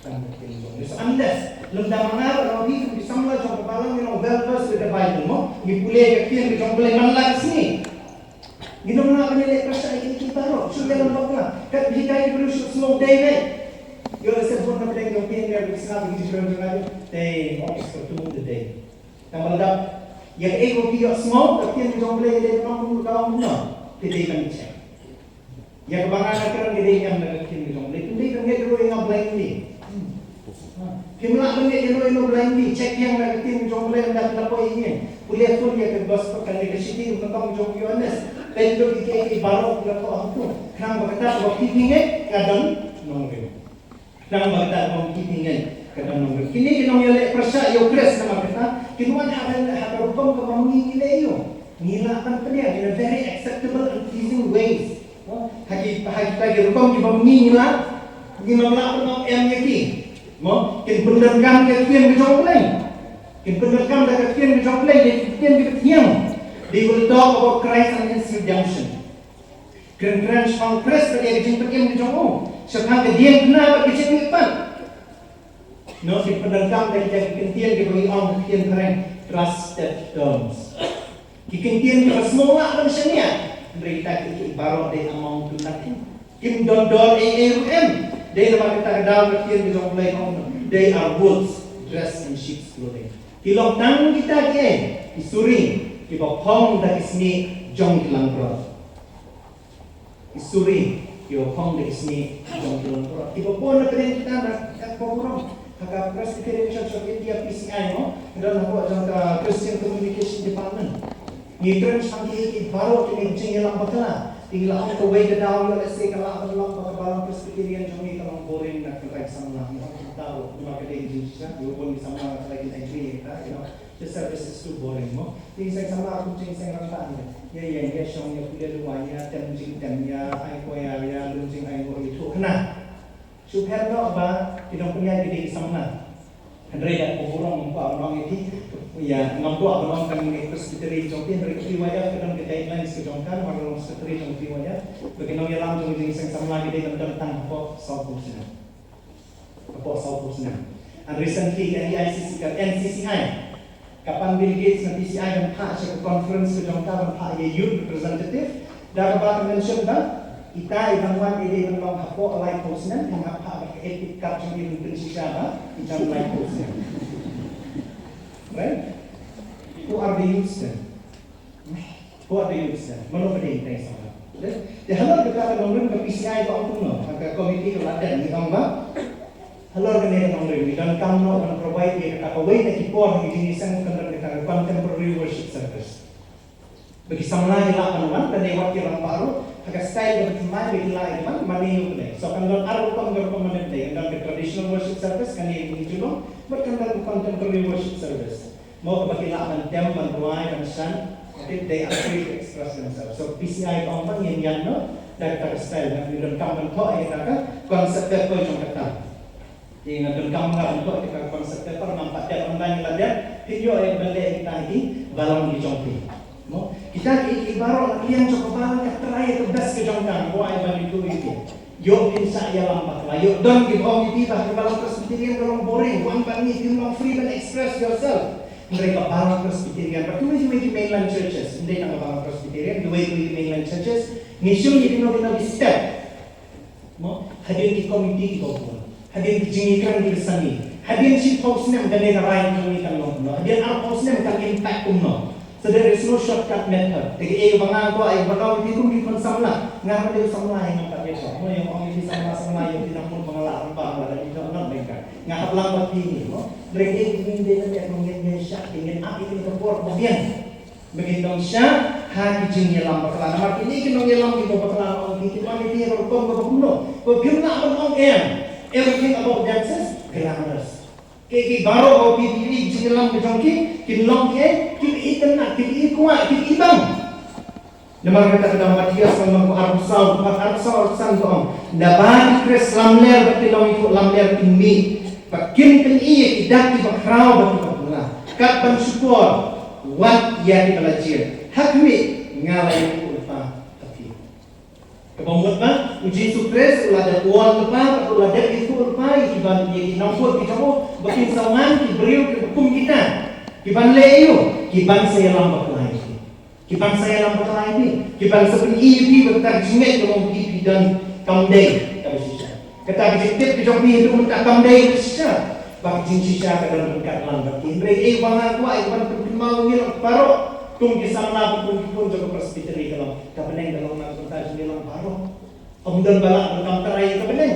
Tang ha ka ktien jong. Unless lymda ma nga bad ma phi kum ki samla jong ka balang ngi long well versed with the Bible mo. Ngi pule ïa ka ktien ka jong U Blei man la ka sngi. Ngin ym lah ban ïaleh pyrshah ïa kine baroh. Shu ïalam bakla. Kat ba hikai ki briew shu sngew dei dei. Ïoh lehse bun na pdeng jong phi ïa ki sngap ïa ki jingkren jong nga. Dei, mo, expertum dei. Tang ba lada ïa kaei kaba phi ïohsngew, ka ktien ka jong U Blei ka dei ban ong kumno ka ong kumno. Te dei ban check. Ïa kaba nga nga kren ka dei em na ka ktien ka jong U Blei. Phin dei ban ngeit ruh ïa nga blindly. Phim lah ban ngeit ïa no ïa no blindly. Check ïa nga ka ktien ka jong U Blei ynda phi la poi ïa ine. Pule full ïa ka gospel, kane ka shithi ka nyngkong jong u Ïoannis. Peit ïa kiei kiei baroh ki la thoh hangto. Khnang ba kata kaba phi phi ngeit ka don nongrim. Khnang ba kata kaba phi phi ngeit ka don nongrim. Kine ki nongïaleh pyrshah ïa u Khrist namar kata kin wan ha ka, ha ka rukom kaba ma ngi ngi leh ïa u. Ngi lah ban pynïaid in a very acceptable and pleasing ways. Ha ki, ha kita ki rukom kiba ma ngi ngi lah, ngim lah ban ong em ïa ki. Mo, kin pyndonkam ka ktien ka jong U Blei. Kin pyndonkam da ka ktien ka jong U Blei, ïa ki ktien kiba thiang. They will talk about Christ and his redemption. Kren kren shaphang Khrist bad ïa ka jingpynim ka jong u. Shaphang ka diengphna bad ka jingmihpat. Ngi pyndonkam da kita ki kyntien kiba ngi ong ha ka ktien phareng trusted terms. Ki kyntien kiba sngewlah ban shaniah. Hynrei kita kiei kiei baroh dei amount to nothing. Kim don dor ei ei ruh em. Dei namar kata ka daw ka ktien ka jong U Blei ong, they are wolves dressed in sheep's clothing. Ki long tang kita kiei, ki suri kiba phong da ki snieh jong ki langbrot. Ki suri kiba phong da ki snieh jong ki langbrot. Kiba bun na pdeng kita na ka burom ha ka Presbyterian Church of India, P C I, mo, ka don hapoh jong ka Christian Communication Department. Ngi kren shaphang kiei kiei baroh kine ki jingïalam bakla. Te ngi la ong kawei ka daw ïoh lehse ka lah ban long ba ka balang Presbyterian jong ngi ka long boring na ka rai samla. Ngi ong kumta ruh namar ka dei ka jingshisha. Ïoh bun ki samla nga tharai kin agree ïa kata, you know. The service is too boring, mo. Te ngi seng samla kum jing seng rangbah ngi. Ïa ïeng ïa shong ïa pule duwai ïa tem jingtem ïa ai choir ïa lum jingai nguh ïa thuh khynnah. Shu pher noh ba ki nongpynïaid ki dei ki samla. Hynrei da ka burom ngam kwah ban ong ïa phi. Ïa ngam kwah ban ong kane ka Presbytery jong phi hynrei ka P Y F ka don ka guidelines ka jong ka namar ka long secretary jong ka P Y F. Ba ki nongïalam jong ka jingseng samla ki dei ban don tang hapoh sawphew snem. Hapoh sawphew snem. And recently ka N C C I, ka N C C I ka pan delegates na P C I ban phah sha ka conference ka jong ka ban phah ïa youth representative. Da kaba ka mention ba kita i ban wan i dei ban long hapoh laiphew snem, phin hap phah bad ka epic card jong i ban pynshisha ba i dang laiphew snem. Right? Who are the youths then? Ko dei u snem, mano ka dei ka dei sama. Te halor kata ka nongrim ka P C I ka ong kumno, ka committee ka la dep ngi ong ba halor kane ka nongrim ngi donkam noh ban provide ïa kata kawei na ki por ha ki jingïaseng kan don kata ka contemporary worship service. Ba ki samla ki lah ban wan, lane wat ki rangbah ruh ha ka style kaba thymmai ba ki lah ïa ka ban mane ïa U Blei. So kan don ar rukom ka rukom mane Blei, kan don ka traditional worship service kane ka ngi ju long, bad kan don ka contemporary worship service. Mo kaba ki lah ban tem, ban duwai, ban shan, okay, they are free to express themselves. So P C I ka ong ba ngin ïaid noh da kata ka style, ngi donkam ban thoh ïa kata ka concept paper jong kata. Te nga donkam nga ban thoh ïa kata ka concept paper, ngam pat dep online, la dep phin ïoh ïa ban leh ïa kita ki balang ki jong phi. Mo kita ki, ki baroh na liang jong ka balang ka try ïa ka best ka jong ka, nga kwah ïa ban ïathuh ïa phi. Ïoh phin shah ïalam bakla, ïoh don kiba ong ïa phi ba ka balang Presbyterian ka long boring, wan bad ngi, phim long free ban express yourself. Hynrei ka balang Presbyterian bad kiwei kiwei ki mainline churches, ym dei tang ka balang Presbyterian, kiwei kiwei ki mainline churches, ngi shim ïa kino kino ki step. Mo, hadien ki committee kiba bun, hadien ki jingïakren kiba sani, hadien shiphew snem kane ka rai jong ngi kan long kumno, hadien arphew snem kan impact kumno. So there is no shortcut method. Te kaei ba nga kwah ïa ban ong ïa phi kum ki khun samla, nga ruh dei u samla, ïa nga pat ïa ka. Mo, ïa ong ïa phi samla, samla ïa phi nang mut ba nga lah rangbah, nga la dei ïa ka, nga hap lang bad phi, mo. Hynrei kaei ba ngin dei ban leh, ngin ïa shah, ngin ap ïa kane ka por ba biang. Ba ngin ym shah Ha ki jingïalam bakla, namar kine ki nongïalam kiba bakla, ong ki, ki mane ki rukom ba kumno. Ba phim lah ban ong em. Everything about them is glamorous. Ki, ki baroh ki, ki, ki jingïalam ki jong ki, ki long ki, ki, ki kynnoh, ki, ki kwah, ki, ki bang. Namar kata ka daw Mathaios ka lynnong arphew saw, arphew saw, arphew san ka ong, naba ki Khrist lamler bad ki nongïathuh lamler kin mih, bad kin pyni ïa ki dak kiba khraw bad kiba phylla. Kat ban shukor, wat ïa kiba la jied. Ha khmih, nga la ïathuh lypa ha phi. Kaba mut ba, u Jisu Khrist u la dep warn lypa, u la dep ïathuh lypa ïa kiba, ïa ki nongbuh ki jong u, ba kin sa wan ki briew kiba kum kita, kiban leh aïu, kiban sa ïalam bakla ïa phi. Kiban sa ïalam bakla ïa phi, kiban sa pyni ïa phi ba kata ka jingngeit ka jong phi phi don kam dei kaba shisha. Kata ka jingtip ka jong phi haduh mynta kam dei kaba shisha. Ba ka jingshisha ka don ryngkat lang bad ki. Hynrei ei ba nga kwah ïa ban pynkynmaw ïa ngi baroh, kum ki samla bad kum ki khun jong ka Presbytery ka long, ka bneng ka long na ka bynta jong ngi lang baroh. Ym don ba lah ban kam trai ïa ka bneng.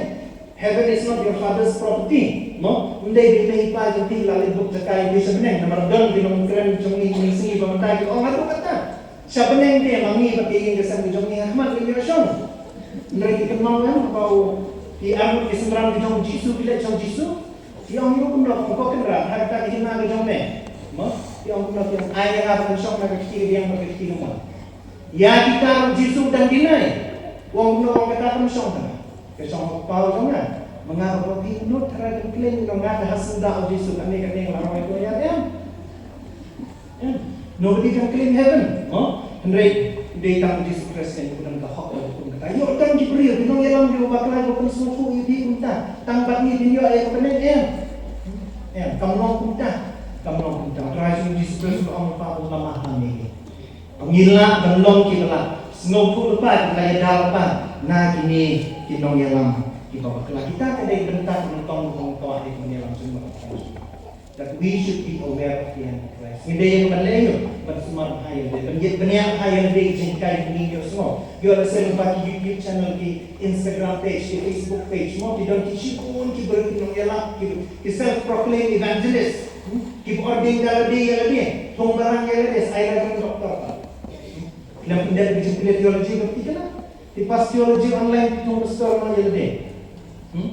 Heaven is not your father's property. Mo? Ym dei ba i mei i pa jong phi la leit book jaka ïa phi sha bneng. Namar don ki nongkren jong ngi, ngi sngew ba mynta ki ong haduh katta. Sha bneng te ma ngi bad ki ïing ki sem ki jong ngi ha khmat ngi ïoh shong. Hynrei ki kynmaw em ba u, ki arngut ki synran ki jong u Jisu ki leit sha u Jisu. Ki ong ïa u kumno, ong ko Kynrad, ha kata ka hima ka jong me. Mo? Ki ong kumno, ki ong ai ïa nga ban shong na ka kti kadiang bad ka kti kamon. Ïa kita ruh u Jisu u dang deny. U ong kumno, ong kata kam shong tang. Ka shong ha u Kpa u jong nga. Ma nga ruh phi nud tharai ban kylli, nga te ha sngewbha u Jisu kane kane nga la rwai ko ïa em. Em. Nobody can claim heaven, no? Hynrei dei tang u Jisu Khrist kan u don ka hok ban hukum kata. Ïoh tang ki briew, ki nongïalam, ki bakla, ki pynsngewthuh ïa phi kumta. Tang bad ngi phin ïoh ïa ka bneng em. Em, kam long kumta. Kam long kumta. Trai jong u Jisu Khrist u ong, Kpa, ym lah ha ngi. Ngi lah ban long kiba la sngewthuh lypa, kiba la ïada lypa na kine ki nongïalam kiba bakla. Kita ka dei bynta ka nyngkong, nyngkong, nyngkong, ïa ka nongïalam jong ngi. That we should be aware of the Antichrist. Ngi dei ban leh ïa u, ban sumar bha ïa lade, ban ïa, ban ïa bha ïa lade, jinghikai ba ngi ïohsngew. Ïoh lehse lyngba ki YouTube channel, ki Instagram page, ki Facebook page, mo, ki don ki shibun ki briew ki nongïalam, ki, ki self proclaimed evangelist. Hmm? Ki ordain ïa lade, ïa lade, thung balang ïa lade, sa ïa lade doctor. Khlem pyndep ki jingkylli theology ba ki kena. Ki pass theology online, ki thung pastor mo ïa lade. Hmm?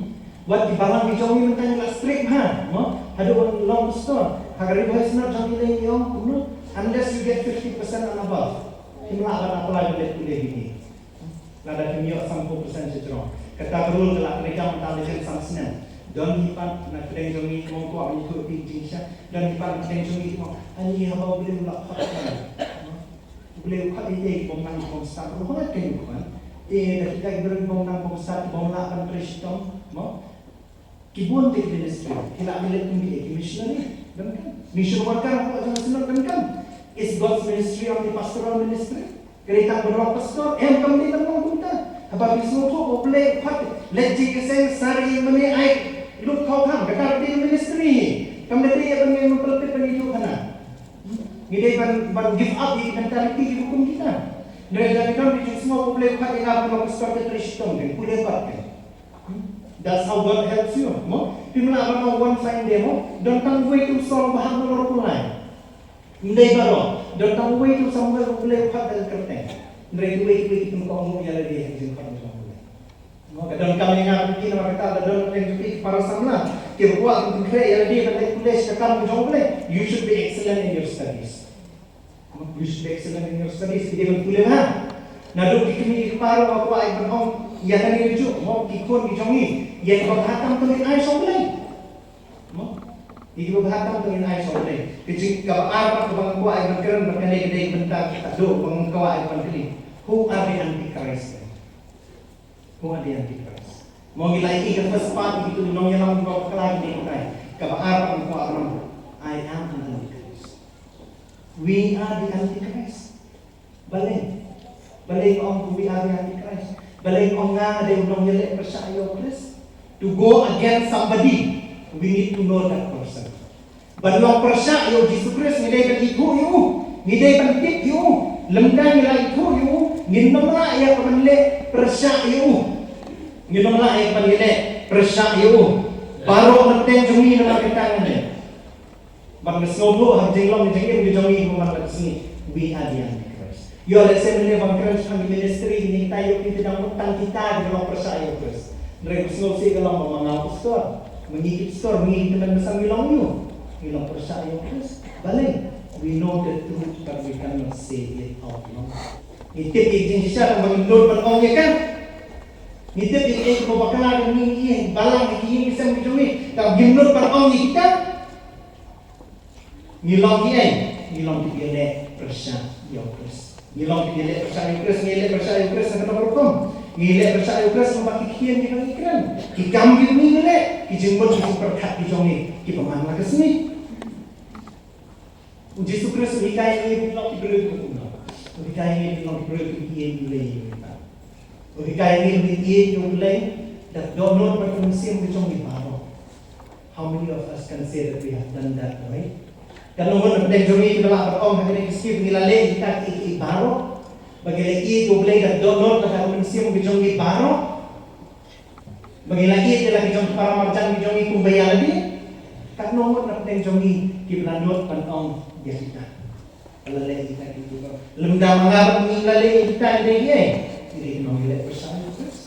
Wat ki balang ki jong ngi mynta ngi la strict ha, mo? Haduh ban long pastor. Ha ka Ri Bhoi Synod jong ngi lei ngi ong, kumno? Unless you get fifty percent and above, phim lah ban apply ban leit pule B D. Lada phim ïoh sanphew percent shajrong. Kata ka rule ka la kane ka mynta la jan san snem. Don hi pat na pdeng jong ngi ki ong kwah ban ïathuh ïa phi jingshisha. Don hi pat na pdeng jong ngi ki ong, ani haba U Blei u la khot. U Blei u khot ïa ki bym nang bym stad ruh, hooid kan ïa u khot. Te da kita ki briew bym nang bym stad, bym lah ban trei shitom, mo? Ki bun te ki ministry, ki lah ban leit kum ki, ki missionary, donkam. Mission worker hapoh jong ka synod, donkam. Is God's ministry only pastoral ministry? Ka dei tang ban long pastor? Em, kam dei tang ban long kumta. Haba phi sngewthuh ba U Blei u khot, leit jingïaseng, sar ïing mane, ai lut khawkham, kata ka dei ministry. Kam dei ban ïeng bym pulpit ban ïathuh khana. Ngi dei ban, ban give up ïa ki mentality kiba kum kita. Hynrei lada ngi don ki jingsngew ba U Blei u khot ïa nga ban long pastor, te trei shitom, te pule kot, te. That's how God helps you, mo? Phim lah ban ong one fine day, mo? Don tang uwei te u Saul ba hap ban long pule. Ym dei baroh. Don tang uwei te u Samuel ba U Blei u khot da ka kyrteng. Hynrei kiwei kiwei ki pynkohnguh ïa lade ha ka jingkhot jong U Blei. Mo, ka donkam ïa nga bad phi namar kata, lada don pdeng jong phi ki para samla kiba kwah ban pynkhreh ïa lade ban leit pule sha ka kam ka jong U Blei, you should be excellent in your studies. Mo, you should be excellent in your studies. Phi dei ban pule bha. Naduh ki kmie ki kpa ruh nga kwah ban ong ïa kane kajuh, mo, ki khun ki jong ngi, ïa kiba bha tam to ngin ai sha U Blei. Mo, ïa kiba bha tam to ngin ai sha U Blei. Ka jing, kaba ar pat kaba nga kwah ban kren bad kane ka dei ka bynta ka dei kaba nga kwah ban kylli. Who are the antichrist? Who are the antichrist? Mo, ngi la ïohi ka first part, kito ki nongïalam kiba bakla ki dei kitai. Kaba ar pat nga kwah ban ong, I am an antichrist. We are the antichrist. Balei? Balei nga ong we are the antichrist? Balei nga ong nga dei u nongïaleh pyrshah ïa u Khrist? To go against somebody, we need to know that person. Ban long pyrshah ïa u Jisu Khrist, ngi dei ban ithuh ïa u, ngi dei ban tip ïa u. Lymda ngi la ithuh ïa u, ngin ym lah ïa ka ban leh pyrshah ïa u. Ngin ym lah ïa ka ban ïaleh pyrshah ïa u. Baroh na pdeng jong ngi namar kata ngan leh. Bad nga sngewthuh ha ka jinglong ka jingim ka jong ngi kumba la ka sngi, we are the antichrist. Ïoh lehse mynne ban kren shaphang ki ministry, kine kita ïoh ki, te dang mut tang kita kiba long pyrshah ïa u Khrist. Hynrei ka sngewsih ka long ba ma nga u pastor, ma ngi ki pastor, ma ngi ki tymmen basan ngi long ïa u, ngi long pyrshah ïa u Khrist. Balei? We know the truth but we cannot say it out loud. Ngi tip ïa ka jingshisha tang ba ngim nud ban ong ïa ka. Ngi tip ïa kaei kaba bakla ïa ngi, ïa balang, ïa ki ïing ki sem ki jong ngi, tang ngim nud ban ong ïa kita. Ngi long kiei? Ngi long kiba ïaleh pyrshah ïa u Khrist. Ngi long kiba ïaleh pyrshah ïa u Khrist, ngi ïaleh pyrshah ïa u Khrist na kano kano ka rukom. Ngi ïaleh pyrshah ïa u Khrist lyngba ki ktien kiba ngi kren, ki kam kiba ngi ïaleh, ki jingmut ki jingpyrkhat ki jong ngi kiba man la ka sngi. U Jisu Khrist u hikai ïa ngi ba ngin long ki briew kiba kumno? U hikai ïa ngi ba ngin long ki briew kiba ïeit ïa U Blei ïa ngi. U hikai ïa ngi ba ngin ïeit ïa U Blei da ka dohnud bad ka mynsiem ka jong ngi baroh. How many of us can say that we have done that, right? Katno ngut na pdeng jong ngi kiba lah ban ong ha kane ka sngi ba ngi la leh ïa kita kiei kiei baroh? Ba ngi la ïeit ïa U Blei da ka dohnud bad ka mynsiem ka jong ngi baroh? Ba ngi la ïeit ïa la ki jong ki para marjan ki jong ngi kumba ïa lade? Katno ngut na pdeng jong ngi kiba la nud ban ong ïa kita? Ba la leh ïa kita kiei kiei baroh. Lymda ma nga bad me ngi la leh ïa kita, ngi dei kiei? Ngi dei ki nongïaleh pyrshah ïa U Khrist.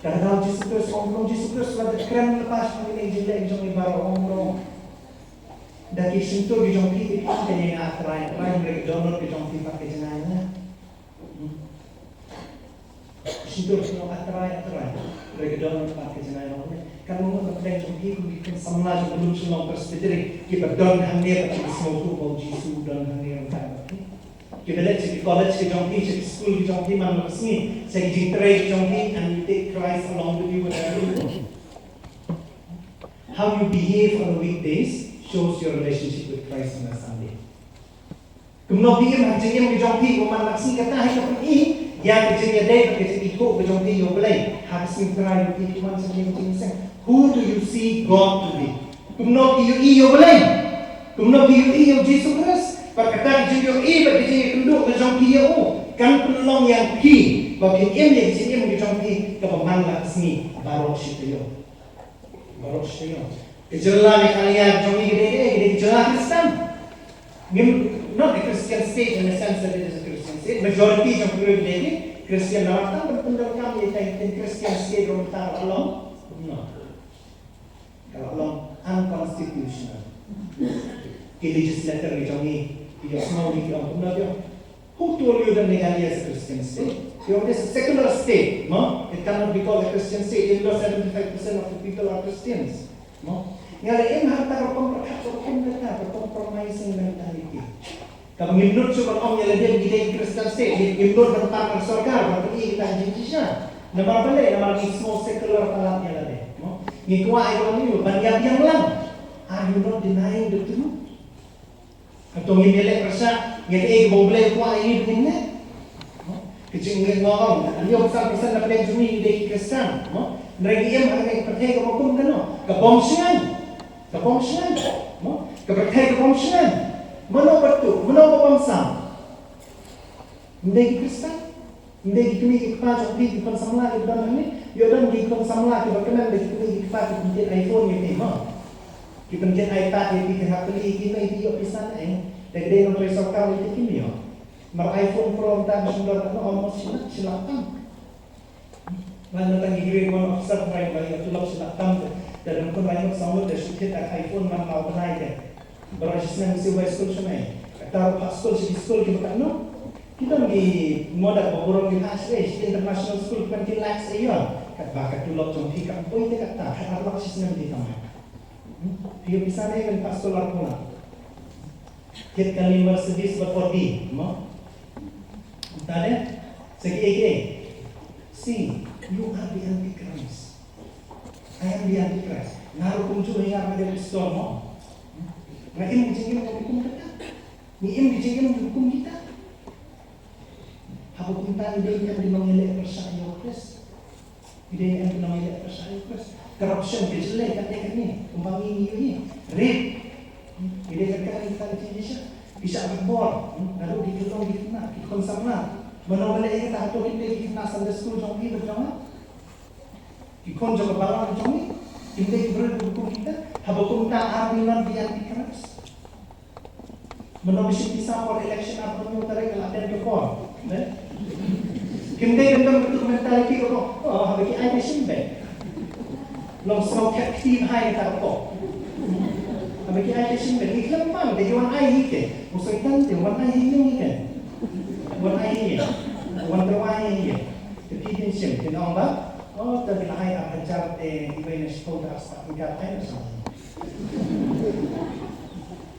Kata ka daw Jisu Khrist, ong, ong Jisu Khrist, la dep kren lypa sha kine ki jingleh ki jong ngi baroh, ong, ong. Da ki shyntur ki jong phi, phi kren ïa nga, A Trai, A Trai, hynrei ka dohnud ka jong phi pat ka jngai noh. Hmm. Shyntur ki ong, A Trai, A Trai, hynrei ka dohnud pat ka jngai noh. Katno ngut na pdeng jong phi kum ki khun samla jong ka Lum Shnong Presbytery kiba don hangne bad kiba sngewthuh ba u Jisu u don hangne ryngkat bad phi? Kiba leit sha ki college ki jong phi, sha ki skul ki jong phi man la ka sngi, sha ki jingtrei ki jong phi, and you take Christ along with you wherever you go. How you behave on the weekdays shows your relationship with Christ on a Sunday. Kumno phi im ha ka jingim ka jong phi, kumno man la ka sngi, kata hi ka pyni ïa ka jingïadei bad ka jingithuh ka jong phi ïa U Blei ha ka sngi Trai ba phi wan sha kane ka jingïaseng. Who do you see God to be? Kumno phi ïohi ïa U Blei? Kumno phi ïohi ïa U Jisu Khrist? Bad kata ka jingïohi bad ka jingïakynduh ka jong phi ïa u kan pynlong ïa phi ba phin im ïa ka jingim ka jong phi kaba man la ka sngi baroh shi taïew. Baroh shi taïew. Ka jylla Meghalaya jong ngi ka dei, ka dei ka jylla Khristan. Ngim, not a Christian state in the sense that it is a Christian state. Majority jong ki briew ki dei ki Khristan, namar tang ban pyndonkam ïa ka Christian state ruh mynta ka la long. No. Ka la long unconstitutional. Ki legislator ki jong ngi ki ïohsngew, ki ong kumno, ki ong, who told you that Meghalaya is a Christian state? Ki ong, it is a secular state, no? It cannot be called a Christian state, even though seventy-five percent of the people are Christians, no? Nga la im ha kata ka rukom pyrkhat, ka rukom kata, ka compromising mentality. Kaba ngim nud shuh ban ong ïa lade ba ngi dei Christian state, ngim nud ban pan ha sorkar ban pyni ïa kita ki jingshisha. Namar balei? Namar ngi sngew secular palat ïa lade, no? Ngi kwah ïa lade ban ïa biang lang. Are you not denying the truth? Hato ngim ïaleh pyrshah ïa kaei kaba U Blei u kwah ïa ngi ba ngin leh? Ka jingngeit, nga ong, hynñiewphew san percent na pdeng jong ngi ngi dei ki Khristan, mo? Hynrei ngi im ha kane ka pyrthei kaba kum kano? Ka bym shngaiñ. Ka bym shngaiñ, mo? Ka pyrthei ka bym shngaiñ. Mano ba tuh, mano ba bym sam? Ym dei ki Khristan? Ym dei ki kmie ki kpa jong phi, ki khun samla kiba don hangne? Ïoh don ki khun samla kiba kmen da ki kmie ki kpa ki pyntied iPhone ïa phi, mo? Ki pyntied iPad ïa phi, ki hap kylli ïa ki, mei, phi ïoh pisa na ei? Da ki dei nongtrei sorkar ïa phi, kim ïoh. Namar iPhone Pro mynta ka shim dor katno, almost shi lak, shi lak tam. Nga mynta ngi grade one officer, nga ïoh tulop shi lak tam te. Te da ngan khun lai ngut saw ngut da shu thied da ka iPhone man la u bnai te. Baroh shi snem shu wai skul shu mei. Kata ruh phah skul shi skul kiba katno. Ki don ki, mo, da ba burom ki phah shi, shi international school twenty lakhs a year. Katba ka tulop jong phi kam poi te kata, kata ruh shi snem phi kamai. Hmm? Phi ïoh pisa ne kan phah skul arphew lak. Kit kali Mercedes bad Audi, mo? Tade, sa kiei kiei. See, you are the antichrist. I am the antichrist. Nga ruh kumjuh, nga ruh dei pastor, mo? Nga im ki jingim ruh kum kata. Ngi im ki jingim ruh kum kita. Haba kumta ngi dei ngi em ki nongïaleh pyrshah ïa u Khrist. Ngi dei ngi em ki nongïaleh pyrshah ïa u Khrist. Corruption ka jyllei katne katne, kumba ngi ngi ïohi. Rape. Ngi dei ngi kren kita ki jingshisha. Ki shah bor. Naduh ki khynnah, ki khynnah, ki khun samla. Mano ba leh ïa kata? Hato kim dei ki khynnah Sunday school jong phi bad jong nga? Ki khun jong ka balang jong ngi, kim dei ki briew kiba kum kita? Haba kumta, are we not the antichrist? Mynno ba shim pisa for election, ar phew hynñiew tarik ka la dep ka por, ne? Kim dei ban don ka mentality kaba, oh, haba ki ai te shim beit. Long sngewthuh kti bha ïa kata ka por. Haba ki ai te shim beit, ngi khlem pang, te ki wan ai hi te. U Soitan te wan ai hi ïa ngi te. Wan ai hi ïa ngi. Wan tyrwa hi ïa ngi. Te phi phin shim, phin ong ba, oh, te ki la ai ar hajar te, iwei na shiphew te ar spah tyngka, ai na shiphew.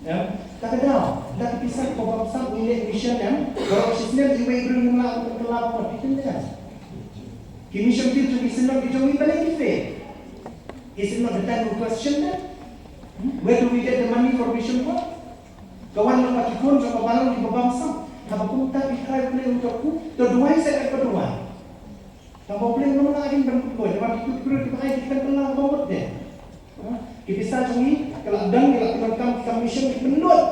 Em, ta ka daw, da ka pisa kaba bamsap ngi leh mission, em, baroh shi snem iwei i briew ngim lah ban kylla ba mut, phi tip ne em? Ki mission field jong ki synod ki jong ngi balei ki fail? Is it not the time to question them? Hmm? Where do we get the money for mission work? Ka wan na ka ki khun jong ka balang kiba bamsap. Haba kumta phi tharai U Blei un kyrkhu, to duwai seh katba duwai. Tangba U Blei um lah ban kyrkhu, namar kito ki briew kiba ai ki khlem kylla ba mut de. Ha? Ki pisa jong ngi, ki la don, ki la pyndonkam ki kam mission, ki pynlut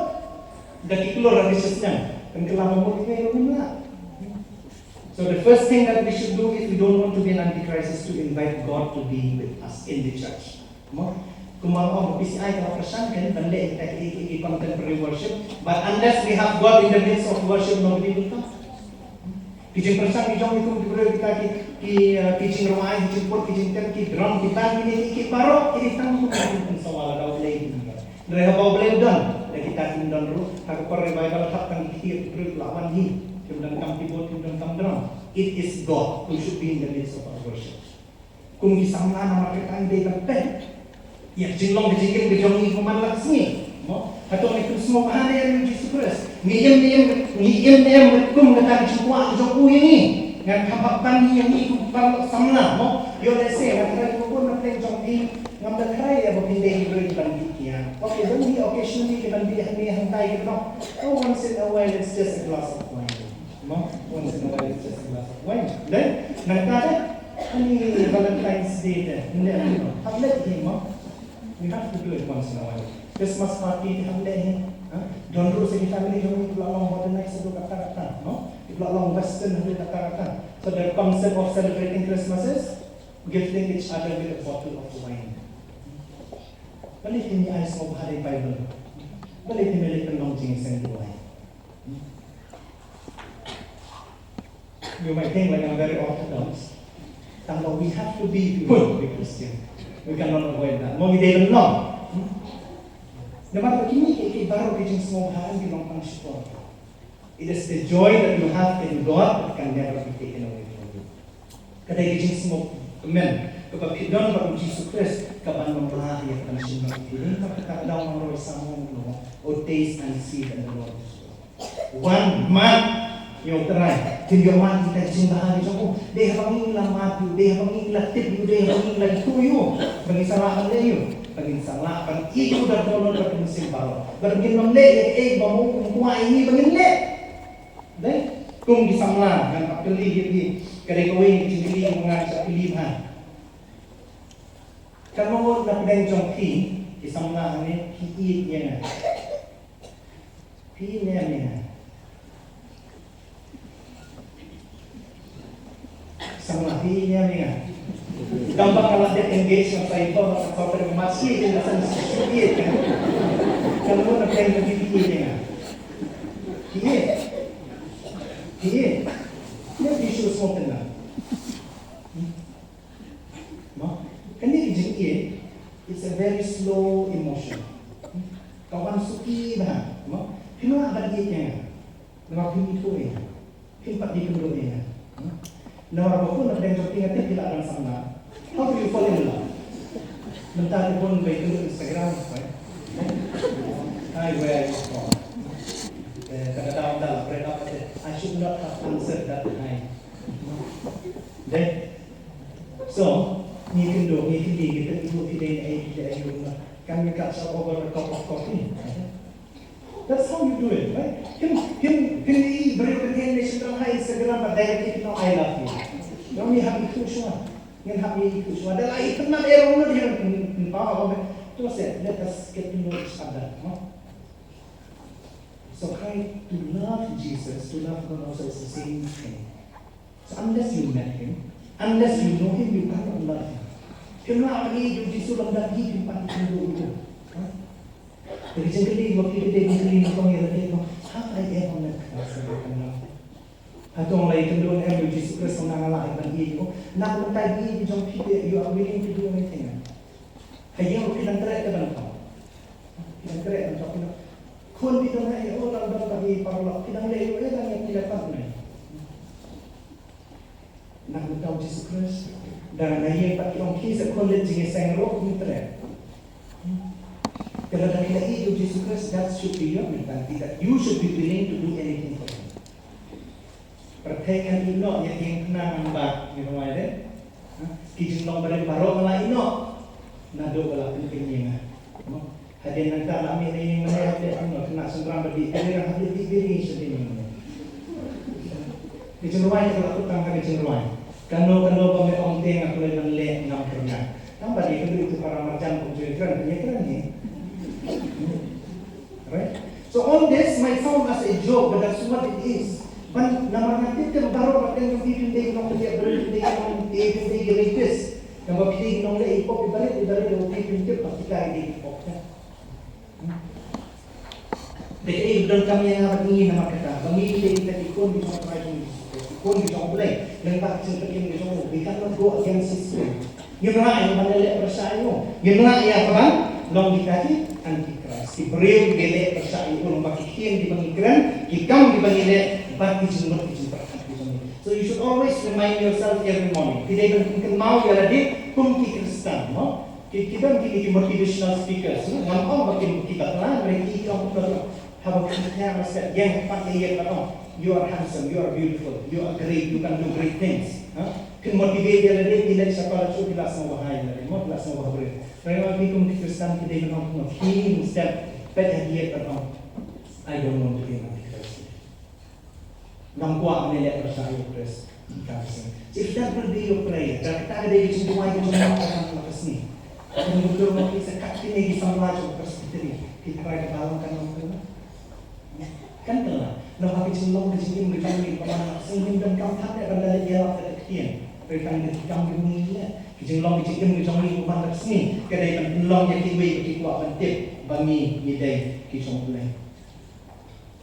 da ki klur ha ki shisnem. Kan kylla ba mut, ki ruh ngim lah. So the first thing that we should do if we don't want to be an antichrist is to invite God to be with us in the church. Mo? Kumba ong, P C I ka la pyrshang kan ban leh kita ki, ki, ki contemporary worship, but unless we have God in the midst of worship, nobody will come. Ki jingpyrshang ki jong ngi kum ki briew kita ki, ki, eh, ki jingrwai, ki jingput, ki jingtep, ki drum, ki band, kine ki, ki baroh ki dei tang kum ki jingpynsawa lada U Blei u don. Hynrei haba U Blei u don, da kita kim don ruh, ha ka por revival hap tang ki ktieh ki briew ki la wan hi, kim donkam keyboard, kim donkam drum. It is God who should be in the midst of our worship. Kum ki samla namar kata ngi dei ban peit ïa ka jinglong ka jingim ka jong ngi kum man la ka sngi. Mo, hato ngi pyn sngewbha ne em ïa u Jisu Khrist? Ngi im ne em, ngi im ne em kum kata ka jingkwah ka jong u ïa ngi? Ngan kham hap ban ïa ngi kum paralok samla, mo. Ïoh lehse ngan tharai kum bun na pdeng jong phi ngam da tharai ïa ba phin dei ki briew kiban dih kiad. Okay, don hi occasionally kiban dih hangne hangtai kiban. Oh, once in a while it's just a glass of wine. Mo, once in a while it's just a glass of wine. Dei, nangta te, ani Valentine's Day te, nde ani mo. Hap leh hi mo. We have to do it once in a while. Christmas party te hap leh hi. Ha? Don ruh sa ki family jong ngi ki la long modernized haduh katta katta, no? Ki la long western haduh katta katta. So the concept of celebrating Christmas is gifting each other with a bottle of wine. Balei te ngi ai sngewbha da i Bible? Balei te ngi leh pynlong jingïaseng duwai? You might think like I'm very orthodox. Tangba we have to be if we want to be Christian. We cannot avoid that. Mo, ngi dei ban long. Hmm? Namar ba kine ki, ki baroh ki jingsngewbha ki long tang shipor. It is the joy that you have in God that can never be taken away from you. Ka dei ka jingsngewkmen kaba phi don bad u Jisu Khrist kaban long la ïa ka ban shim noh ïa phi. Namar kata ka daw ngi roi Salm, you know, "Oh, taste and see that the Lord is good." Wan, mad ïa u Trai, phin ïoh mad ïa ka jingbha ka jong u. Dei haba ngi la mad ïa u, dei haba ngi la tip ïa u, dei haba ngi la ithuh ïa u ba ngi sa lah ban leh ïa u, ba ngin sa lah ban ïeit ïa u da ka dohnud bad ka mynsiem baroh. Bad ngin ym leh ïa kaei ba ma u um kwah ïa ngi ba ngin leh. Dei, kum ki samla, ngan hap kylli ïa phi, ka dei kawei ka jingkylli kaba nga shah kylli bha. Katno ngut na pdeng jong phi ki samla hangne ki ïeit ïa nga? Phi ïeit ne em ïa nga? Samla, phi ïeit ne em ïa nga? Tangba nga la dep engage nga sa ïeit, nga sa ïeit, nga sa ïeit, nga sa ïeit. Katno ngut na pdeng jong phi ki ïeit ïa nga? Phi ïeit? Phi ïeit? Ïa phi shu sngewtynnat. Mo? Kane ka jingïeit, it's a very slow emotion. Ka wan suki bha, mo? Phim lah ban ïeit ïa nga. Namar phim ithuh ïa nga. Phim pat ïeit ïa nga. Mo? Namar ba bun na pdeng jong phi nga tip phi la dang samla. How do you fall in love? Mynta ki bun ba ïakynduh Instagram, right? Hi, where are you from? Eh, kata daw mynta la break up, I should not have answered that hi. Dei. So, ngi kynduh, ngi kylli, ngi kynduh, phi dei na ei, phi dei aïu, na. Can we catch up over a cup of coffee? That's how you do it, right? Kim, kim, kim i briew kan heh ne shynrang ha Instagram, but directly, no, "I love you." No, ngi hap ithuh shuwa. Ngin hap ithuh shuwa. Da la ithuh na, eh, ruh, no, ngi, ngi, to say, let us get to know each other, no? So try to love Jesus, to love God also is the same thing. So unless you met him, unless you know him, you cannot love him. Phim lah ban ïeit ïa u Jisu lymda phi, phim pat ïeit ïa u. Huh? Te ka jingkylli ba phi dei ban kylli nyngkong ïa lade, ko, have I ever met Christ? Hato nga la ïakynduh em ïa u Jisu Khrist, nga la ïa ban ïeit ïa u? Na ka bynta ïa ki jong phi te, you are willing to do anything. Ha ïing ruh phi dang treh te ban khot. Phi dang treh ban khot, phi dang, khun phi dang heh ïa u, dang don bad i paralok, phi dang leh ïa u, eh, dang ïa phi leh pat ne. Na ka bynta u Jisu Khrist. Dang na ïing pat ki ong ki sa khun leit jingïaseng ruh phi treh. Te lada phi la ïeit ïa u Jisu Khrist, that should be your mentality, that you should be willing to do anything for him. Pyrthei kan ïeh noh ïa ka ïing khnang ngan bad, ngi rwai de. Ha? Ki jinglong barim baroh nga la ïeh noh. Naduh ba la pynkhih ïa nga. Mo? Hadien nangta la mih na ïing mane hapdeng ano khynnah shynrang ba dih biri, hapdeng dih biri sha ïing mane. Ki jingrwai ka la kut tang ka jingrwai. Kano kano ba me ong te nga kloi ban leh ngam kyrmen. Tang ba dei ka dei tu para marjan kum ju kren, ïa kren ni. Right? So all this might sound as a joke, but that's what it is. Ban namar nga tip te baroh ba teng phi phin dei nongkyndiah briew, phin dei nong, phin dei ki rapist. Namar phi dei nongleh ïa ki pop, ïa barit, ïa barit, ïa phi phin tip ba kita ïa ki pop. Te kaei ba donkam ïa nga bad ngi namar kata ba ngi dei kita ki khun ki jong U Trai, ki khun ki jong U Blei. Lyngba ka jingpynim ka jong u, we cannot go against his will. Ngim lah ïa ban leh pyrshah ïa u. Ngim lah ïa ka ban long kita ki antichrist, ki briew kiba leh pyrshah ïa u lyngba ki ktien kiba ngi kren, ki kam kiba ngi leh, bad ki jingmut ki jingpyrkhat ki jong ngi. So you should always remind yourself every morning. Phi dei ban pynkynmaw ïa lade kum ki Khristan, mo? Ki, ki don kine ki motivational speakers, no? Ngam ong ba kin ki bakla, hynrei ki ong kumno, haba phi ïeng, haba phi ïeng pat ïa ïeng, ong, "You are handsome, you are beautiful, you are great, you can do great things." Ha? Kin motivate ïa lade, ki leit sha college, ki la sngewbha ïa lade, mo, ki la sngewbha briew. Hynrei phi kum ki Khristan, phi dei ban ong kumno, ki step, peit ha ki ïing ban ong, "I don't want to be an antichrist." Ngam kwah ban leh pyrshah ïa u Khrist. Ka shisien. So if that will be your prayer, da kata ka dei ka jingduwai ka jong nga ha ka sngi. Ka jingduwai ka jong nga sa kat kine ki samla jong ka Presbytery. Ki trai ka balang kan long kan. Kan kan lah. Namar ka jinglong ka jingim ka jong ngi ka man ka sngi, ngim donkam tang ban da leh ïalap da ka ktien. Hynrei tang da ki kam jong ngi leh. Ka jinglong ka jingim ka jong ngi ka man ka sngi. Ka dei ban pynlong ïa kiwei ba ki kwah ban tip ba ngi ngi dei ki jong U Blei.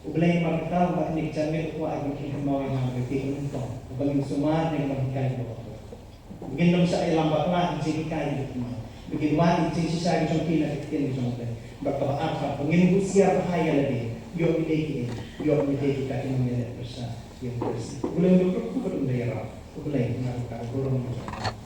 U Blei namar kata ba kane ka janmiet u kwah ban pynkynmaw ïa nga ba ka dei ka nyngkong ba ngin sumar ne ban hikai ïa u. Ngin ym shah ïalam bakla, ngin jinghikai ïa u. Ba ngin wad ïa ka jingshisha ka jong ki na ka ktien ka jong U Blei. Bad kaba ar pat ba ngin husiar bha ïa lade. Ïoh ngi dei kiei, ïoh ngi dei kita ki nongïaleh pyrshah ïa U Khrist. U Blei un ïarap, U Blei un ïarap. U Blei un ïarap.